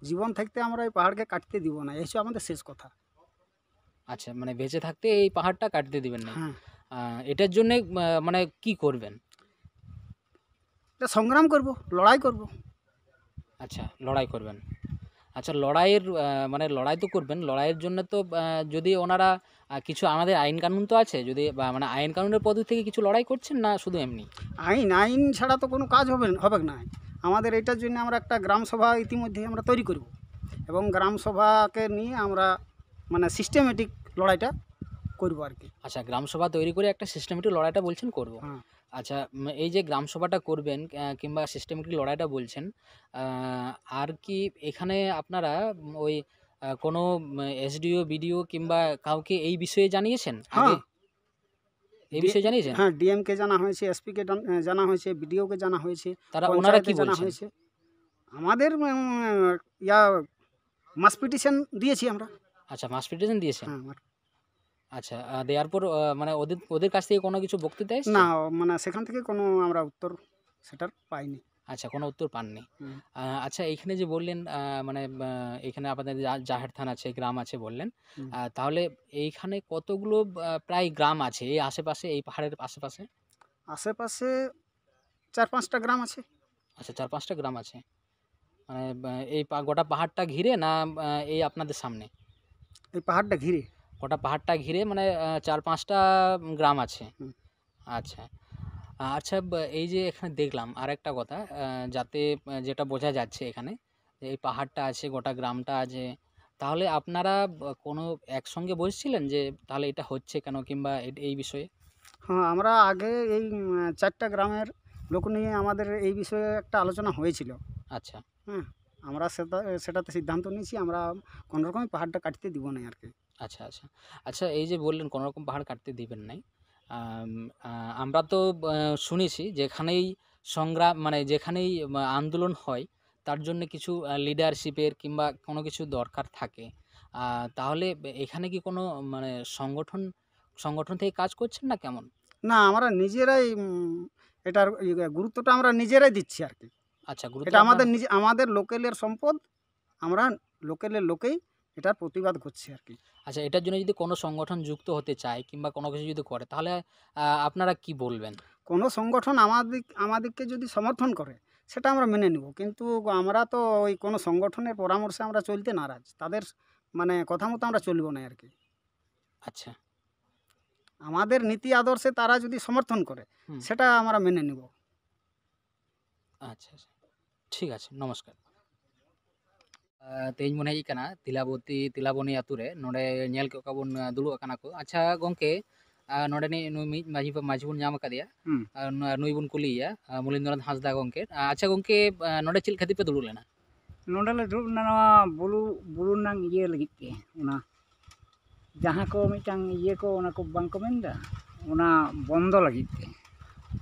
জীবন থাকতে আমরা এই পাহাড়কে কাটতে দিব না, এই হচ্ছে আমাদের শেষ কথা। আচ্ছা, মানে বেঁচে থাকতে এই পাহাড়টা কাটতে দিবেন না। হ্যাঁ। আহ, এটার জন্য মানে কি করবেন? এটা সংগ্রাম করব, লড়াই করব। আচ্ছা, লড়াই করবেন। আচ্ছা, লড়াইয়ের আহ, মানে লড়াই তো করবেন, লড়াইয়ের জন্য তো আহ, যদি ওনারা আহ, কিছু আমাদের আইন কানুন তো আছে, যদি বা, মানে আইন কানুনের পদ্ধতি থেকে কিছু লড়াই করছেন না শুধু এমনি? আইন, আইন ছাড়া তো কোনো কাজ হবে হবে না। আমাদের এটার জন্য আমরা একটা গ্রাম সভা ইতিমধ্যে আমরা তৈরি করব এবং গ্রাম সভাকে নিয়ে আমরা, মানে, সিস্টেমেটিক লড়াইটা করব আর কি। আচ্ছা, গ্রাম সভা তৈরি করে একটা সিস্টেমেটিক লড়াইটা বলছেন করব। হ্যাঁ। আচ্ছা, উম, এই যে গ্রাম সভাটা করবেন আহ, কিংবা সিস্টেমেটিক লড়াইটা বলছেন, আহ, আর কি এখানে আপনারা উম, ওই আহ, কোনো এসডিও, বিডিও কিংবা কাউকে এই বিষয়ে জানিয়েছেন আগে? হ্যাঁ। এই বিষয়ে জানিয়েছেন? হ্যাঁ, ডিএমকে জানা হয়েছে, এসপিকে জানা হয়েছে, বিডিওকে জানা হয়েছে, তারা, ওনারা কি পঞ্চায়েতে জানা বলছেন? হয়েছে। আমাদের উম, ইয়া মাস পিটিশন দিয়েছি আমরা। আচ্ছা, মাস পিটিশন দিয়েছেন। হ্যাঁ, আমার আচ্ছা, আহ, দেওয়ার পর আহ, মানে ওদের ওদের কাছ থেকে কোনো কিছু বক্তৃতা এসেছে? না, মানে, সেখান থেকে কোনো আমরা উত্তর সেটার পাইনি। আচ্ছা, কোনো উত্তর পাননি। হুম। আহ, আচ্ছা, এইখানে যে বললেন আহ, মানে আহ, এখানে আপনাদের জা- জাহের থান আছে, গ্রাম আছে বললেন, হুম। আহ, তাহলে এইখানে কতগুলো আহ, প্রায় গ্রাম আছে এই আশেপাশে, এই পাহাড়ের আশেপাশে? আশেপাশে চার পাঁচটা গ্রাম আছে। আচ্ছা, চার পাঁচটা গ্রাম আছে। মানে আহ, এই পা- গোটা পাহাড়টা ঘিরে না আহ, এই আপনাদের সামনে? এই পাহাড়টা ঘিরে। গোটা পাহাড়টা ঘিরে মানে আহ, চার পাঁচটা গ্রাম আছে। হুম। আচ্ছা। আহ, আচ্ছা, ব- এই যে এখানে দেখলাম আর একটা কথা, আহ, যাতে আহ, যেটা বোঝা যাচ্ছে এখানে, যে এই পাহাড়টা আছে, গোটা গ্রামটা আছে, তাহলে আপনারা ব- কোনো একসঙ্গে বসছিলেন যে তাহলে এটা হচ্ছে কেন কিংবা এ- এই বিষয়ে? হ্যাঁ, আমরা আগে এই উম, চারটা গ্রামের লোক নিয়ে আমাদের এই বিষয়ে একটা আলোচনা হয়েছিল। আচ্ছা। হ্যাঁ, আমরা সেটা, সেটাতে সিদ্ধান্ত নিয়েছি, আমরা কোনো রকমই পাহাড়টা কাটতে দিব না আর কি। আচ্ছা, আচ্ছা। আচ্ছা, এই যে বললেন কোনো রকম পাহাড় কাটতে দিবেন নাই, আম, আ, আমরা তো, আ, শুনেছি যেখানেই সংগ্রাম, মানে যেখানেই, আ, আন্দোলন হয়, তার জন্য কিছু, আ, লিডারশিপের কিংবা কোনো কিছু দরকার থাকে। আ, তাহলে এখানে কি কোনো, মানে, সংগঠন, সংগঠন থেকে কাজ করছেন না কেমন? না, আমরা নিজেরাই, উম, এটার ইয়ে, গুরুত্বটা আমরা নিজেরাই দিচ্ছি আর কি। আচ্ছা, গুরুত্ব এটা আমাদের আপনার নিজে, আমাদের লোকালের সম্পদ, আমরা লোকালের লোকেই এটার প্রতিবাদ করছি আর কি। আচ্ছা, এটার জন্য যদি কোনো সংগঠন যুক্ত হতে চায় কিংবা কোনো কিছু যদি করে, তাহলে, আ, আপনারা কি বলবেন? কোনো সংগঠন আমাদের, আমাদেরকে যদি সমর্থন করে, সেটা আমরা মেনে নিব, কিন্তু আমরা তো ওই কোনো সংগঠনের পরামর্শে আমরা চলতে নারাজ, তাদের মানে কথা মতো আমরা চলবো না আর কি। আচ্ছা। আমাদের নীতি আদর্শে তারা যদি সমর্থন করে, হুম। সেটা আমরা মেনে নিব। ᱟᱪᱪᱷᱟ, ᱟᱪᱪᱷᱟ᱾ ᱴᱷᱤᱠ ᱟᱪᱷᱮ, ᱱᱚᱢᱚᱥᱠᱟᱨ᱾ ᱟᱨ ᱛᱮᱦᱮᱧ ᱵᱚᱱ ᱦᱮᱡ ᱟᱠᱟᱱᱟ ᱛᱤᱞᱟᱵᱚᱛᱤ, ᱛᱤᱞᱟᱵᱚᱱᱤ ᱟᱛᱳ ᱨᱮ᱾ ᱱᱚᱰᱮ ᱧᱮᱞ ᱠᱮᱫ ᱠᱚᱣᱟ ᱵᱚᱱ, ᱟᱨ, ᱫᱩᱲᱩᱵ ᱟᱠᱟᱱᱟ ᱠᱚ᱾ ᱟᱪᱪᱷᱟ ᱜᱚᱢᱠᱮ, ᱟᱨ ᱱᱚᱰᱮᱱᱤᱡ ᱱᱩᱭ ᱢᱤᱫ ᱢᱟᱹᱡᱷᱤ, ᱢᱟᱹᱡᱷᱤ ᱵᱚᱱ ᱧᱟᱢ ᱟᱠᱟᱫᱮᱭᱟ᱾ ᱦᱩᱸ᱾ ᱟᱨ ᱱᱩ-, ᱟᱨ ᱱᱩᱭ ᱵᱚᱱ ᱠᱩᱞᱤᱭᱮᱭᱟ, ᱟᱨ, ᱢᱚᱞᱤᱱᱫᱨᱚᱱᱟᱛᱷ ᱦᱟᱸᱥᱫᱟ ᱜᱚᱢᱠᱮ᱾ ᱟᱨ, ᱟᱪᱪᱷᱟ ᱜᱚᱢᱠᱮ, ᱟᱨ, ᱱᱚᱰᱮ ᱪᱮᱫ ᱠᱷᱟᱹᱛᱤᱨ ᱯᱮ ᱫᱩᱲᱩᱵ ᱞᱮᱱᱟ? ᱱᱚᱰᱮ ᱞᱮ ᱫᱩᱲᱩᱵ ᱞᱮᱱᱟ ᱱᱚᱣᱟ ᱵᱩᱨᱩ, ᱵᱩᱨᱩ ᱨᱮᱱᱟᱝ ᱤᱭᱟᱹ ᱞᱟᱹᱜᱤᱫ ᱛᱮ, ᱚᱱᱟ ᱡᱟᱦᱟᱸ ᱠᱚ ᱢᱤᱫᱴᱟᱝ ᱤᱭᱟᱹ ᱠᱚ, ᱚᱱᱟ ᱠᱚ ᱵᱟᱝ ᱠᱚ ᱢᱮᱱᱫᱟ, ᱚᱱᱟ ᱵᱚᱱᱫᱚ ᱞᱟᱹᱜᱤᱫ ᱛᱮ᱾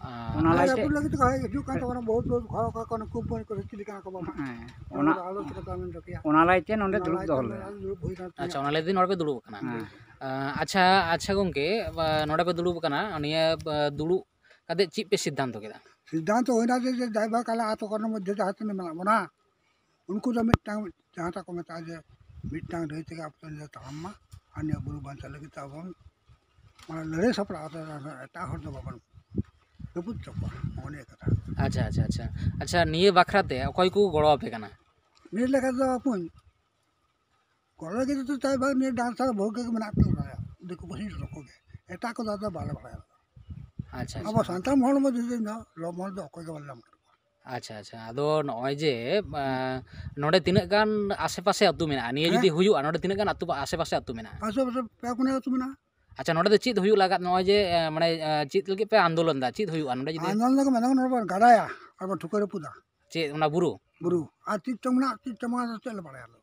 ᱟᱨ ᱚᱱᱟ ᱟᱨ ᱞᱟᱹᱭᱛᱮ ᱟᱹᱜᱩ ᱞᱟᱹᱜᱤᱫ ᱛᱮᱠᱚ ᱦᱤᱡᱩᱜ ᱠᱟᱱ ᱛᱟᱵᱚᱱᱟ, ᱵᱚᱦᱩᱛ ᱵᱚᱦᱩᱛ ᱦᱚᱲ ᱠᱚ, ᱠᱳᱱᱳ ᱠᱳᱢᱯᱟᱱᱤ ᱠᱚ ᱪᱤᱞᱤ ᱠᱟᱱᱟ ᱠᱚ ᱵᱟᱵᱟ᱾ ᱦᱮᱸ, ᱚᱱᱟ ᱚᱱᱟ, ᱫᱚ ᱟᱞᱚ ᱪᱤᱠᱟᱹᱛᱮ ᱟᱢᱮᱢ ᱴᱷᱤᱠᱟᱹᱭᱟ? ᱚᱱᱟ ᱞᱟᱹᱭᱛᱮ ᱱᱚᱰᱮ ᱚᱱᱟ ᱫᱩᱲᱩᱵ ᱞᱟᱹᱭᱛᱮ ᱫᱚᱦᱚ ᱱᱚᱰᱮ ᱞᱮᱱᱟ᱾ ᱫᱩᱲᱩᱵ ᱦᱩᱭ ᱠᱟᱱᱟ ᱟᱪᱪᱷᱟ, ᱛᱤᱦᱤᱧ᱾ ᱚᱱᱟ ᱞᱟᱹᱭ ᱛᱮ ᱱᱚᱰᱮ ᱯᱮ ᱫᱩᱲᱩᱵ ᱟᱠᱟᱱᱟ᱾ ᱦᱮᱸ᱾ ᱟᱸ, ᱟᱪᱪᱷᱟ, ᱟᱪᱪᱷᱟ ᱜᱚᱢᱠᱮ, ᱟᱸ, ᱱᱚᱰᱮ ᱯᱮ ᱫᱩᱲᱩᱵ ᱟᱠᱟᱱᱟ, ᱱᱤᱭᱟᱹ, ᱟᱸ, ᱫᱩᱲᱩᱵ ᱠᱟᱛᱮ ᱪᱮᱫ ᱯᱮ ᱥᱤᱫᱽᱫᱷᱟᱱᱛᱚ ᱠᱮᱫᱟ? ᱥᱤᱫᱽᱫᱷᱟᱱᱛᱚ ᱦᱩᱭᱱᱟ ᱡᱮ, ᱡᱮ ᱡᱟᱭᱵᱟ ᱠᱟᱞᱟ ᱟᱛᱳ ᱠᱚᱨᱮᱱ ᱢᱚᱫᱽᱫᱷᱮ ᱡᱟᱦᱟᱸ ᱛᱤᱱᱟᱹᱜ ᱢᱮᱱᱟᱜ ᱵᱚᱱᱟ, ᱩᱱᱠᱩ ᱫᱚ ᱢᱤᱫᱴᱟᱝ ᱡᱟᱦᱟᱸᱴᱟᱜ ᱠᱚ ᱢᱮᱛᱟᱜᱼᱟ ᱡᱮ ᱢᱤᱫᱴᱟᱝ ᱰᱟᱹᱦᱤ ᱛᱮᱜᱮ ᱟᱯᱮ ᱫᱚ ᱛᱟᱲᱟᱢ ᱢᱟ, ᱟᱨ ᱱᱤᱭᱟᱹ ᱵᱩᱨᱩ ᱵᱟᱧᱪᱟᱣ ᱞᱟᱹᱜᱤᱫ ᱛᱮ ᱟᱵᱚ ᱵᱚᱱ, ᱢᱟᱱᱮ, ᱞᱟᱹᱲᱦᱟᱹᱭ ᱥᱟᱯᱲᱟᱣ ᱛᱮ ᱮᱴᱟᱜ ᱦᱚᱲ ᱫᱚ ᱵᱟᱵᱚᱱ ᱨᱟᱹᱯᱩᱫ ᱦᱚᱪᱚ ᱠᱚᱣᱟ, ᱱᱚᱜᱼᱚ ᱱᱤᱭᱟᱹ ᱠᱟᱛᱷᱟ᱾ ᱟᱪᱪᱷᱟ, ᱟᱪᱪᱷᱟ, ᱟᱪᱪᱷᱟ᱾ ᱟᱪᱪᱷᱟ, ᱱᱤᱭᱟᱹ ᱵᱟᱠᱷᱨᱟ ᱛᱮ ᱚᱠᱚᱭ ᱠᱚ ᱜᱚᱲᱚ ᱟᱯᱮ ᱠᱟᱱᱟ? ᱱᱤᱭᱟᱹ ᱞᱮᱠᱟ ᱫᱚ ᱵᱟᱹᱧ ᱜᱚᱲᱚ ᱞᱟᱹᱜᱤᱫ ᱫᱚ ᱪᱟᱭ ᱵᱟᱝ, ᱱᱤᱭᱟᱹ ᱰᱟᱱᱥᱟᱨ ᱵᱟᱹᱦᱩ ᱜᱮ ᱢᱮᱱᱟᱜ ᱠᱚ ᱛᱟᱞᱮᱭᱟ, ᱫᱤᱠᱩ ᱯᱩᱥᱤ ᱡᱚᱛᱚ ᱠᱚᱜᱮ, ᱮᱴᱟᱜ ᱠᱚᱫᱚ ᱟᱫᱚ ᱵᱟᱞᱮ ᱵᱟᱲᱟᱭᱟ᱾ ᱟᱪᱪᱷᱟ, ᱟᱵᱚ ᱟᱪᱪᱷᱟ᱾ ᱥᱟᱱᱛᱟᱲ ᱢᱚᱦᱚᱞ ᱢᱚᱫᱽᱫᱷᱮ ᱫᱚ ᱤᱧ ᱫᱚ ᱞᱚᱵ ᱢᱚᱦᱚᱞ ᱫᱚ ᱚᱠᱚᱭ ᱜᱮ ᱵᱟᱞᱮ ᱧᱟᱢ ᱠᱟᱫ ᱠᱚᱣᱟ᱾ ᱟᱪᱪᱷᱟ, ᱟᱪᱪᱷᱟ᱾ ᱟᱫᱚ ᱱᱚᱜᱼᱚᱭ ᱡᱮ, ᱟᱸ, ᱱᱚᱰᱮ ᱛᱤᱱᱟᱹᱜ ᱜᱟᱱ ᱟᱥᱮ ᱯᱟᱥᱮ ᱟᱹᱛᱩ ᱢᱮᱱᱟᱜᱼᱟ? ᱱᱤᱭᱟᱹ ᱦᱮᱸ? ᱡᱩᱫᱤ ᱦᱩᱭᱩᱜᱼᱟ, ᱱᱚᱰᱮ ᱛᱤᱱᱟᱹᱜ ᱜᱟᱱ ᱟᱹᱛᱩ, ᱟᱥᱮ ᱯᱟᱥᱮ ᱟᱹᱛᱩ ᱢᱮᱱᱟᱜᱼᱟ? ᱟᱥᱮ ᱯᱟᱥᱮ ᱯᱮ ᱯᱩᱱᱭᱟᱹ ᱟᱹᱛᱩ ᱢᱮᱱᱟᱜᱼᱟ᱾ ᱟᱪᱪᱷᱟ, ᱱᱚᱰᱮ ᱫᱚ ᱪᱮᱫ ᱦᱩᱭᱩᱜ ᱞᱟᱜᱟᱫ, ᱱᱚᱜᱼᱚᱭ ᱡᱮ, ᱟᱸ, ᱢᱟᱱᱮ, ᱟᱸ, ᱪᱮᱫ ᱞᱟᱹᱜᱤᱫ ᱯᱮ ᱟᱱᱫᱳᱞᱚᱱ ᱫᱟ? ᱪᱮᱫ ᱦᱩᱭᱩᱜᱼᱟ ᱱᱚᱰᱮ ᱡᱩᱫᱤ? ᱟᱱᱫᱳᱞᱚᱱ ᱫᱚᱠᱚ ᱢᱮᱱᱫᱟ ᱱᱚᱰᱮ ᱵᱚᱱ ᱜᱟᱰᱟᱭᱟ ᱟᱨ ᱵᱚᱱ ᱴᱷᱩᱠᱟᱹ ᱨᱟᱹᱯᱩᱫᱟ᱾ ᱪᱮᱫ, ᱚᱱᱟ ᱵᱩᱨᱩ? ᱵᱩᱨᱩ᱾ ᱟᱨ ᱪᱮᱫ ᱪᱚᱝ ᱢᱮᱱᱟᱜ, ᱪᱮᱫ ᱪᱚᱝ ᱢᱮᱱᱟᱜ, ᱪᱮᱫ ᱞᱮ ᱵᱟᱲᱟᱭᱟ ᱟᱞᱮ᱾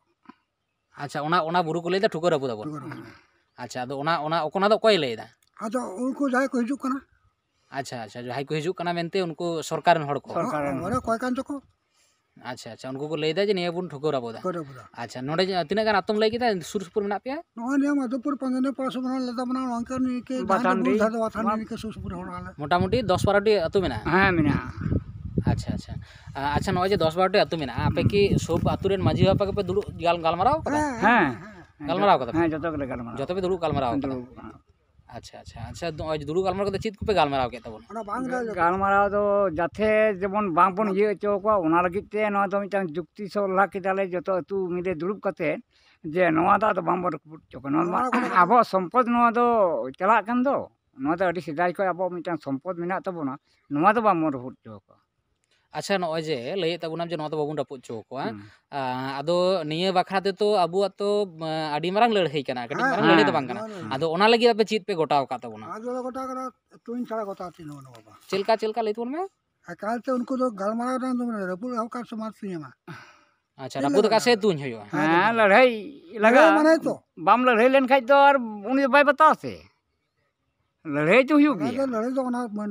ᱟᱪᱪᱷᱟ, ᱚᱱᱟ, ᱚᱱᱟ ᱵᱩᱨᱩ ᱠᱚ ᱞᱟᱹᱭᱫᱟ ᱴᱷᱩᱠᱟᱹᱨ ᱟᱹᱵᱩ ᱛᱟᱵᱚᱱ᱾ ᱴᱷᱩᱠᱟᱹᱨ ᱟᱹᱵᱩ᱾ ᱟᱪᱪᱷᱟ, ᱟᱫᱚ ᱚᱱᱟ, ᱚᱱᱟ ᱚᱠᱚᱱᱟ ᱫᱚ ᱚᱠᱚᱭ ᱞᱟᱹᱭᱫᱟ? ᱟᱫᱚ ᱩᱱᱠᱩ ᱡᱟᱦᱟᱸᱭ ᱠᱚ ᱦᱤᱡᱩᱜ ᱠᱟᱱᱟ᱾ ᱟᱪᱪᱷᱟ, ᱟᱪᱪᱷᱟ, ᱡᱟᱦᱟᱸᱭ ᱠᱚ ᱦᱤᱡᱩᱜ ᱠᱟᱱᱟ ᱢᱮᱱᱛᱮ ᱩᱱᱠᱩ ᱥᱚᱨᱠᱟᱨ ᱨᱮᱱ ᱦᱚᱲ ᱠᱚ? ᱥᱚᱨᱠᱟᱨ ᱨᱮᱱ ᱦᱚᱲ᱾ ᱚᱸᱰᱮ ᱚᱠᱚᱭ ᱠᱟᱱ ᱪᱚᱠᱚ᱾ ᱟᱪᱪᱷᱟ, ᱟᱪᱪᱷᱟ, ᱩᱱᱠᱩ ᱠᱚ ᱞᱟᱹᱭᱫᱟ ᱡᱮ ᱱᱤᱭᱟᱹ ᱵᱚᱱ ᱴᱷᱩᱠᱟᱹᱨ ᱟᱹᱵᱩ ᱫᱟ᱾ ᱴᱷᱩᱠᱟᱹᱨ ᱟᱹᱵᱩ ᱫᱟ᱾ ᱟᱪᱪᱷᱟ, ᱱᱚᱰᱮ ᱡᱟ-, ᱛᱤᱱᱟᱹᱜ ᱜᱟᱱ ᱟᱛᱳᱢ ᱞᱟᱹᱭ ᱠᱮᱫᱟ ᱥᱩᱨ ᱥᱩᱯᱩᱨ ᱢᱮᱱᱟᱜ ᱯᱮᱭᱟ? ᱱᱚᱜᱼᱚᱭ ᱱᱤᱭᱟᱹ ᱢᱟᱫᱷᱚᱯᱩᱨ, ᱯᱟᱸᱡᱟᱱᱤ, ᱯᱟᱲᱟᱥᱩᱵᱟᱱᱟ, ᱞᱮᱫᱟᱵᱟᱱᱟ, ᱱᱚᱝᱠᱟ ᱱᱤᱭᱟᱹ ᱠᱮ ᱡᱟᱦᱟᱸ ᱵᱟᱛᱷᱟᱱᱰᱤ, ᱵᱩᱞ ᱫᱷᱟᱨᱮ ᱫᱚ ᱵᱟᱛᱷᱟᱱᱰᱤ ᱱᱚᱣᱟ ᱱᱤᱭᱟᱹ ᱠᱮ ᱥᱩᱨ ᱥᱩᱯᱩᱨ ᱦᱚᱲ ᱟᱞᱮ᱾ ᱢᱚᱴᱟᱢᱩᱴᱤ ᱫᱚᱥ ᱵᱟᱨᱚ ᱴᱤ ᱟᱹᱛᱩ ᱢᱮᱱᱟᱜᱼᱟ? ᱦᱮᱸ, ᱢᱮᱱᱟᱜᱼᱟ᱾ ᱟᱪᱪᱷᱟ, ᱟᱪᱪᱷᱟ᱾ ᱟ-, ᱟᱪᱪᱷᱟ, ᱱᱚᱜᱼᱚᱭ ᱡᱮ ᱫᱚᱥ ᱵᱟᱨᱚ ᱴᱤ ᱟᱹᱛᱩ ᱢᱮᱱᱟᱜᱼᱟ, ᱟᱯᱮ ᱦᱩᱸ᱾ ᱠᱤ ᱥᱚᱵ ᱟᱹᱛᱩ ᱨᱮᱱ ᱢᱟᱹᱡᱷᱤ ᱵᱟᱵᱟ ᱜᱮᱯᱮ ᱫᱩᱲᱩᱵ ᱜᱟᱞ-, ᱜᱟᱞᱢᱟᱨᱟᱣ ᱠᱟᱫᱟ? ᱦᱮᱸ, ᱦᱮᱸ, ᱦᱮᱸ᱾ ᱜᱟᱞᱢᱟᱨᱟᱣ ᱠᱟᱫᱟ ᱯᱮ? ᱦᱮᱸ, ᱡᱚᱛᱚ ᱜᱮᱞᱮ ᱜᱟᱞᱢᱟᱨᱟᱣ ᱡᱚᱛᱚ ᱯᱮ ᱠᱟᱫᱟ᱾ ᱫᱩᱲᱩᱵ ᱠᱟᱱᱟ᱾ ᱟᱪᱪᱷᱟ, ᱟᱪᱪᱷᱟ, ᱟᱪᱪᱷᱟ, ᱱᱚᱜᱼᱚᱭ ᱡᱮ ᱫᱩᱲᱩᱵ ᱜᱟᱞᱢᱟᱨᱟᱣ ᱠᱟᱛᱮ ᱪᱮᱫ ᱠᱚᱯᱮ ᱜᱟᱞᱢᱟᱨᱟᱣ ᱠᱮᱫ ᱛᱟᱵᱚᱱᱟ? ᱚᱱᱟ ᱵᱟᱝ ᱜᱟᱞ-, ᱜᱟᱞᱢᱟᱨᱟᱣ ᱫᱚ ᱡᱟᱛᱷᱮ ᱡᱮᱢᱚᱱ ᱵᱟᱝᱵᱚᱱ ᱚᱱᱟ ᱤᱭᱟᱹ ᱦᱚᱪᱚ ᱠᱚᱣᱟ, ᱚᱱᱟ ᱞᱟᱹᱜᱤᱫ ᱛᱮ ᱱᱚᱣᱟ ᱫᱚ ᱢᱤᱫᱴᱟᱝ ᱡᱩᱠᱛᱤ ᱥᱚᱞᱦᱟ ᱠᱮᱫᱟᱞᱮ ᱡᱚᱛᱚ ᱟᱹᱛᱩ ᱢᱤᱞᱮ ᱫᱩᱲᱩᱵ ᱠᱟᱛᱮ, ᱡᱮ ᱱᱚᱣᱟ ᱫᱚ ᱟᱫᱚ ᱵᱟᱝᱵᱚᱱ ᱨᱟᱹᱯᱩᱫ ᱦᱚᱪᱚ ᱠᱚᱣᱟ᱾ ᱱᱚᱣᱟ ᱢᱟ ᱱᱚᱣᱟ ᱠᱚᱫᱚ ᱟᱵᱚᱣᱟᱜ ᱥᱚᱢᱯᱚᱫ, ᱱᱚᱣᱟ ᱫᱚ ᱪᱟᱞᱟᱜ ᱠᱟᱱ ᱫᱚ, ᱱᱚᱣᱟ ᱫᱚ ᱟᱹᱰᱤ ᱥᱮᱫᱟᱭ ᱠᱷᱚᱱ ᱟᱵᱚᱣᱟᱜ ᱢᱤᱫᱴᱟᱝ ᱥᱚᱢᱯᱚᱫ ᱢᱮᱱᱟᱜ ᱛᱟᱵᱚᱱᱟ, ᱱᱚᱣᱟ ᱫᱚ ᱵᱟᱝᱵᱚᱱ ᱨᱟᱹᱯᱩᱫ ᱦᱚᱪᱚ ᱠᱚᱣᱟ᱾ ᱟᱪᱪᱷᱟ, ᱱᱚᱜᱼᱚᱭ ᱡᱮ ᱞᱟᱹᱭᱮᱫ ᱛᱟᱵᱚᱱᱟᱢ ᱡᱮ ᱱᱚᱣᱟ ᱫᱚ ᱵᱟᱵᱚᱱ ᱨᱟᱹᱯᱩᱫ ᱦᱚᱪᱚ ᱠᱚᱣᱟ, ᱦᱩᱸ᱾ ᱟ, ᱟᱫᱚ ᱱᱤᱭᱟᱹ ᱵᱟᱠᱷᱨᱟ ᱛᱮᱛᱚ ᱟᱵᱚᱣᱟᱜ ᱛᱚ, ᱟ, ᱟᱹᱰᱤ ᱢᱟᱨᱟᱝ ᱞᱟᱹᱲᱦᱟᱹᱭ ᱠᱟᱱᱟ, ᱠᱟᱹᱴᱤᱡ ᱦᱮᱸ, ᱢᱟᱨᱟᱝ ᱞᱟᱹᱲᱦᱟᱹᱭ ᱫᱚ ᱦᱮᱸ, ᱵᱟᱝ ᱠᱟᱱᱟ᱾ ᱦᱮᱸ᱾ ᱟᱫᱚ ᱚᱱᱟ ᱞᱟᱹᱜᱤᱫ ᱟᱯᱮ ᱪᱮᱫ ᱯᱮ ᱜᱚᱴᱟᱣ ᱟᱠᱟᱫ ᱛᱟᱵᱚᱱᱟ? ᱟᱫᱚ ᱞᱮ ᱜᱚᱴᱟ ᱠᱟᱫᱟ, ᱛᱩᱧ ᱪᱷᱟᱲᱟ ᱜᱚᱴᱟ ᱪᱮᱫ ᱦᱚᱸ ᱵᱟᱹᱱᱩᱜᱼᱟ ᱵᱟᱵᱟ᱾ ᱪᱮᱫ ᱞᱮᱠᱟ, ᱪᱮᱫ ᱞᱮᱠᱟ ᱞᱟᱹᱭ ᱛᱟᱵᱚᱱ ᱢᱮ? ᱮᱠᱟᱞ ᱛᱮ ᱩᱱᱠᱩ ᱫᱚ ᱜᱟᱞᱢᱟᱨᱟᱣ ᱨᱮᱱᱟᱜ ᱫᱚ ᱢᱟᱱᱮ ᱨᱟᱹᱯᱩᱫ ᱮᱦᱚᱵ ᱠᱟᱜ ᱥᱮ ᱢᱟ ᱛᱩᱧ ᱮᱢᱟ᱾ ᱟᱪᱪᱷᱟ, ᱪᱮᱫ ᱨᱟᱹᱯᱩᱫ ᱞᱮᱠᱟ ᱟᱠᱟᱫ ᱥᱮ ᱜᱟᱞᱢᱟᱨᱟᱣ? ᱛᱩᱧ ᱦᱩᱭᱩᱜᱼᱟ? ᱦᱮᱸ, ᱦᱮᱸ, ᱞᱟᱹᱲᱦᱟᱹᱭ ᱞᱟᱜᱟᱜᱼᱟ᱾ ᱞᱟᱹᱲᱦᱟᱹᱭ ᱢᱟᱱᱮ ᱛᱚ᱾ ᱵᱟᱢ ᱞᱟᱹᱲᱦᱟᱹᱭ ᱞᱮᱱᱠᱷᱟᱡ ᱫᱚ ᱟᱨ ᱩᱱᱤ ᱫᱚ ᱵᱟᱭ ᱵᱟᱛᱟᱣᱟ ᱥᱮ᱾ ᱞᱟᱹᱲᱦᱟᱹᱭ ᱫᱚ ᱦᱩᱭᱩᱜ ᱞᱟᱹᱲᱦᱟᱹᱭ ᱜᱮᱭᱟ᱾ ᱫᱚ, ᱞᱟᱹᱲᱦᱟᱹᱭ ᱫᱚ ᱚᱱᱟ ᱢᱟᱹᱱ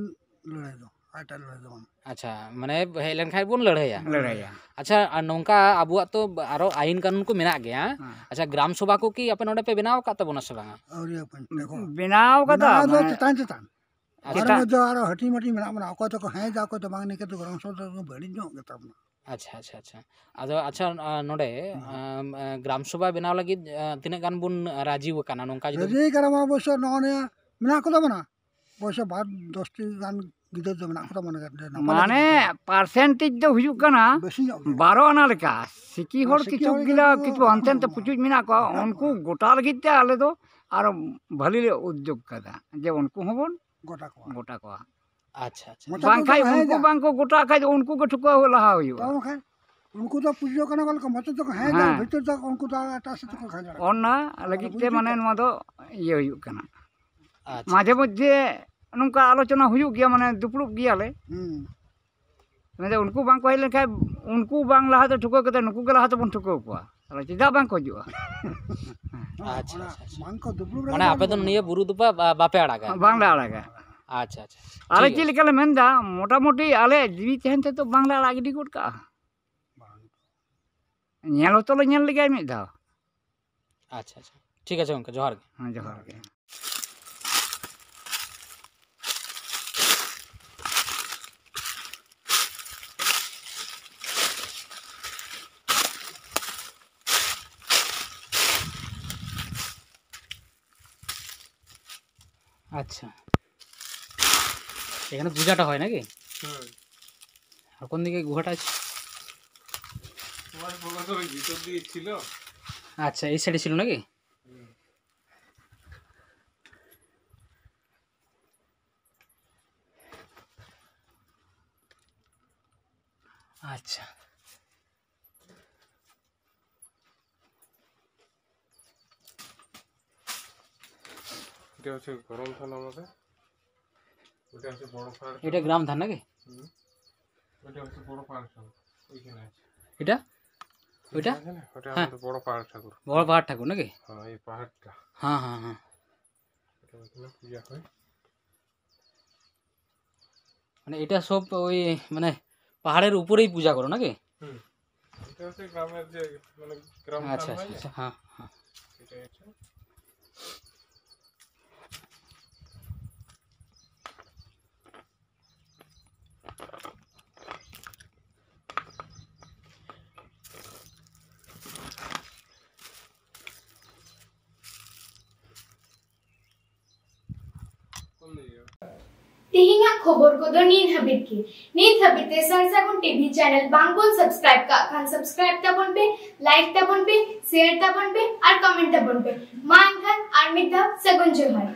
ᱞᱟᱹᱲᱦᱟᱹᱭ ᱫᱚ, ᱮᱴᱟᱜ ᱞᱟᱹᱲᱦᱟᱹᱭ ᱫᱚ ᱵᱟᱝ᱾ ᱟᱪᱪᱷᱟ, ᱢᱟᱱᱮ ᱦᱮᱡ ᱞᱮᱱᱠᱷᱟᱡ ᱵᱚᱱ ᱞᱟᱹᱲᱦᱟᱹᱭᱟ᱾ ᱞᱟᱹᱲᱦᱟᱹᱭᱟ᱾ ᱟᱪᱪᱷᱟ, ᱟᱨ ᱱᱚᱝᱠᱟ ᱟᱵᱚᱣᱟᱜ ᱛᱚ ᱟᱨᱚ ᱟᱹᱭᱤᱱ ᱠᱟᱹᱱᱩᱱ ᱠᱚ ᱢᱮᱱᱟᱜ ᱜᱮᱭᱟ᱾ ᱦᱮᱸ᱾ ᱟᱪᱪᱷᱟ, ᱜᱨᱟᱢ ᱥᱚᱵᱷᱟ ᱠᱚ ᱠᱤ ᱟᱯᱮ ᱱᱚᱰᱮ ᱯᱮ ᱵᱮᱱᱟᱣ ᱟᱠᱟᱫ ᱛᱟᱵᱚᱱᱟ ᱥᱮ ᱵᱟᱝᱟ? ᱟᱹᱣᱨᱤ ᱦᱟᱯᱮ, ᱫᱮᱠᱷᱚ᱾ ᱵᱮᱱᱟᱣ ᱠᱟᱫᱟ, ᱵᱮᱱᱟᱣ ᱫᱚ ᱢᱟᱱᱮ ᱪᱮᱛᱟᱱ ᱪᱮᱛᱟᱱ᱾ ᱟᱨ ᱪᱮᱛᱟᱱ᱾ ᱚᱱᱟ ᱫᱚ ᱟᱨᱚ ᱦᱟᱹᱴᱤᱧ ᱢᱟᱹᱴᱤᱧ ᱢᱮᱱᱟᱜ ᱵᱚᱱᱟ, ᱚᱠᱚᱭ ᱫᱚᱠᱚ ᱦᱮᱸ ᱮᱫᱟ, ᱚᱠᱚᱭ ᱫᱚ ᱵᱟᱝ, ᱱᱤᱝᱠᱟᱹ ᱫᱚ ᱜᱨᱟᱢ ᱥᱚᱵᱷᱟ ᱫᱚ ᱵᱟᱹᱲᱤᱡ ᱧᱚᱜ ᱜᱮᱛᱟ ᱵᱚᱱᱟ᱾ ᱟᱪᱪᱷᱟ, ᱟᱪᱪᱷᱟ, ᱟᱪᱪᱷᱟ᱾ ᱟᱫᱚ ᱟᱪᱪᱷᱟ, ᱱᱚᱰᱮ, ᱦᱩᱸ᱾ ᱟᱢ, ᱟ, ᱜᱨᱟᱢ ᱥᱚᱵᱷᱟ ᱵᱮᱱᱟᱣ ᱞᱟᱹᱜᱤᱫ, ᱟ, ᱛᱤᱱᱟᱹᱜ ᱜᱟᱱ ᱵᱚᱱ ᱨᱟᱡᱤ ᱟᱠᱟᱱᱟ ᱱᱚᱝᱠᱟ ᱡᱩᱫᱤ? ᱨᱟᱡᱤ ᱠᱟᱱᱟ ᱵᱚᱱ ᱚᱵᱚᱥᱥᱳᱭ, ᱱᱚᱜᱼᱚ ᱱᱤᱭᱟᱹ ᱢᱮᱱᱟᱜ ᱠᱚᱛᱟ ᱵᱚᱱᱟ, ᱚᱵᱚᱥᱥᱳᱭ ᱵᱟᱨ ᱫᱚᱥᱴᱤ ᱜᱟᱱ ᱜᱤᱫᱟᱹᱨ ᱫᱚ ᱢᱮᱱᱟᱜ ᱠᱚᱛᱟ ᱵᱚᱱᱟ, ᱱᱟᱯᱟᱭ ᱢᱟᱱᱮ ᱞᱮᱠᱟ ᱜᱮ᱾ Percentage ᱫᱚ ᱦᱩᱭᱩᱜ ᱠᱟᱱᱟ, ᱵᱮᱥᱤ ᱧᱚᱜ ᱜᱮ᱾ ᱵᱟᱨᱚ ᱟᱱᱟ ᱞᱮᱠᱟ᱾ ᱥᱤᱠᱤ ᱦᱚᱲ ᱥᱤᱠᱤ ᱠᱤᱪᱷᱩ ᱦᱚᱲ ᱜᱤᱞᱟ ᱜᱮ ᱠᱤᱪᱷᱩ ᱦᱟᱱᱛᱮ ᱱᱟᱛᱮ ᱦᱩᱸ, ᱯᱩᱪᱩᱡ ᱢᱮᱱᱟᱜ ᱠᱚᱣᱟ, ᱢᱮᱱᱟᱜ ᱩᱱᱠᱩ ᱠᱚᱣᱟ᱾ ᱜᱚᱴᱟ ᱞᱟᱹᱜᱤᱫ ᱛᱮ ᱟᱞᱮ ᱫᱚ ᱟᱨᱚ ᱵᱷᱟᱹᱞᱤ ᱞᱮ ᱩᱫᱽᱡᱳᱜᱽ ᱠᱟᱫᱟ, ᱡᱮ ᱩᱱᱠᱩ ᱦᱚᱸᱵᱚᱱ ᱜᱚᱴᱟ ᱠᱚᱣᱟ᱾ ᱜᱚᱴᱟ ᱠᱚᱣᱟ᱾ ᱟᱪᱪᱷᱟ, ᱟᱪᱪᱷᱟ᱾ ᱢᱚᱪᱟ ᱵᱟᱝᱠᱷᱟᱡ ᱛᱮᱫᱚ ᱦᱮᱸ ᱩᱱᱠᱩ ᱡᱟ᱾ ᱵᱟᱝ ᱠᱚ ᱜᱚᱴᱟ ᱠᱷᱟᱡ ᱩᱱᱠᱩ ᱜᱮ ᱴᱷᱩᱠᱟᱹᱣ ᱞᱟᱦᱟ ᱦᱩᱭᱩᱜᱼᱟ᱾ ᱛᱚ ᱵᱟᱠᱷᱟᱱ ᱩᱱᱠᱩ ᱫᱚ ᱯᱩᱡᱟᱹ ᱠᱟᱱᱟ ᱠᱚ, ᱢᱚᱪᱟ ᱛᱮᱠᱚ ᱦᱮᱸ ᱡᱟ, ᱦᱮᱸ᱾ ᱵᱷᱤᱛᱤᱨ ᱫᱚ ᱩᱱᱠᱩ ᱫᱚ ᱮᱴᱟᱜ ᱥᱮᱫ ᱛᱮᱠᱚ ᱠᱷᱟᱸᱡᱚᱲᱟ᱾ ᱚᱱᱟ ᱟᱫᱚ ᱞᱟᱹᱜᱤᱫ ᱛᱮ ᱵᱩᱡᱽ ᱢᱟᱱᱮ ᱫᱟᱲᱮᱭᱟᱜ ᱱᱚᱣᱟ ᱫᱚ ᱤᱭᱟᱹ ᱦᱩᱭᱩᱜ ᱠᱟᱱᱟ᱾ ᱟᱪᱪᱷᱟ᱾ ᱢᱟᱡᱷᱮ ᱢᱚᱫᱽᱫᱷᱮ ᱱᱚᱝᱠᱟ ᱟᱞᱳᱪᱚᱱᱟ ᱦᱩᱭᱩᱜ ᱜᱮᱭᱟ, ᱢᱟᱱᱮ ᱫᱩᱯᱲᱩᱵ ᱜᱮᱭᱟᱞᱮ᱾ ᱦᱩᱸ᱾ ᱢᱮᱱᱫᱟ ᱩᱱᱠᱩ ᱵᱟᱝ ᱠᱚ ᱦᱮᱡ ᱞᱮᱱᱠᱷᱟᱱ ᱩᱱᱠᱩ ᱵᱟᱝ ᱞᱟᱦᱟ ᱛᱮ ᱴᱷᱩᱠᱟᱹᱣ ᱠᱟᱛᱮ ᱱᱩᱠᱩ ᱜᱮ ᱞᱟᱦᱟ ᱛᱮᱵᱚᱱ ᱴᱷᱩᱠᱟᱹᱣ ᱠᱚᱣᱟ, ᱛᱟᱦᱚᱞᱮ ᱪᱮᱫᱟᱜ ᱵᱟᱝ ᱠᱚ ᱦᱤᱡᱩᱜᱼᱟ? ᱟᱪᱪᱷᱟ ᱟᱪᱪᱷᱟ ᱟᱪᱪᱷᱟ᱾ ᱢᱟᱱ ᱠᱚ ᱫᱩᱯᱲᱩᱵ ᱨᱮ ᱢᱟᱱᱮ ᱟᱯᱮ ᱫᱚ ᱱᱤᱭᱟᱹ ᱵᱩᱨᱩ ᱫᱚ ᱵᱟ- ᱵᱟ- ᱵᱟᱯᱮ ᱟᱲᱟᱜᱟ? ᱵᱟᱝᱞᱮ ᱟᱲᱟᱜᱟ᱾ ᱟᱪᱪᱷᱟ ᱟᱪᱪᱷᱟ᱾ ᱟᱞᱮ ᱴᱷᱤᱠ ᱪᱮᱫ ᱟᱪᱷᱮ᱾ ᱞᱮᱠᱟᱞᱮ ᱢᱮᱱᱫᱟ, ᱢᱚᱴᱟᱢᱩᱴᱤ ᱟᱞᱮ ᱡᱤᱣᱤ ᱛᱟᱦᱮᱱ ᱛᱮᱫᱚ ᱵᱟᱝᱞᱮ ᱟᱲᱟᱜ ᱜᱤᱰᱤ ᱜᱚᱫ ᱠᱟᱜᱼᱟ᱾ ᱧᱮᱞ ᱦᱚᱸᱛᱚ ᱞᱮ ᱧᱮᱞ ᱞᱮᱜᱟᱭ ᱢᱤᱫ ᱫᱷᱟᱣ᱾ ᱟᱪᱪᱷᱟ ᱟᱪᱪᱷᱟ, ᱴᱷᱤᱠ ᱟᱪᱷᱮ ᱜᱚᱝᱠᱮ, ᱡᱚᱦᱟᱨ ᱜᱮ᱾ ᱦᱮᱸ, ᱡᱚᱦᱟᱨ ᱜᱮ᱾ আচ্ছা, এখানে পূজাটা হয় নাকি? হুম। আর কোন দিকে গুহাটা আছে? তোমার বলা তো ওই ভিতর দিয়ে ছিল। আচ্ছা, এই সাইডে ছিল নাকি? আচ্ছা। এটা হচ্ছে গরম থান আমাদের। ওটা হচ্ছে বড় পাহাড়। এটা গ্রাম ধান নাকি? হুম। ওটা হচ্ছে বড় পাহাড় সব। ওইখানে আছে। এটা ওইটা? আছে না? ওটা হ্যাঁ। আমাদের বড় পাহাড় ঠাকুর। বড় পাহাড় ঠাকুর নাকি? হ্যাঁ, এই পাহাড়টা। হ্যাঁ হ্যাঁ হ্যাঁ। এটা ওইখানে পূজা হয়। মানে এটা সব ওই মানে পাহাড়ের উপরেই পূজা করো নাকি? হুম। এটা হচ্ছে গ্রামের যে মানে গ্রাম আচ্ছা থান আচ্ছা হয় না? আচ্ছা, হ্যাঁ হ্যাঁ। এটাই হচ্ছে। ᱛᱮᱦᱮᱧᱟᱜ ᱠᱷᱚᱵᱚᱨ ᱠᱚᱫᱚ ᱱᱤᱛ ᱦᱟᱹᱵᱤᱡ ᱜᱮ᱾ ᱱᱤᱛ ᱦᱟᱹᱵᱤᱡ ᱛᱮ ᱥᱟᱨ ᱥᱟᱹᱜᱩᱱ ᱴᱤᱵᱷᱤ ᱪᱮᱱᱮᱞ ᱵᱟᱝ ᱵᱚᱱ ᱥᱟᱵᱥᱠᱨᱟᱭᱤᱵ ᱠᱟᱜ ᱠᱷᱟᱱ ᱥᱟᱵᱥᱠᱨᱟᱭᱤᱵ ᱛᱟᱵᱚᱱ ᱯᱮ, ᱞᱟᱭᱤᱠ ᱛᱟᱵᱚᱱ ᱯᱮ, ᱥᱮᱭᱟᱨ ᱛᱟᱵᱚᱱ ᱯᱮ ᱟᱨ ᱠᱚᱢᱮᱱᱴ ᱛᱟᱵᱚᱱ ᱯᱮ᱾ ᱢᱟ ᱮᱱᱠᱷᱟᱱ ᱟᱨ ᱢᱤᱫ ᱫᱷᱟᱣ ᱥᱟᱹᱜᱩᱱ ᱡᱚᱦᱟᱨ᱾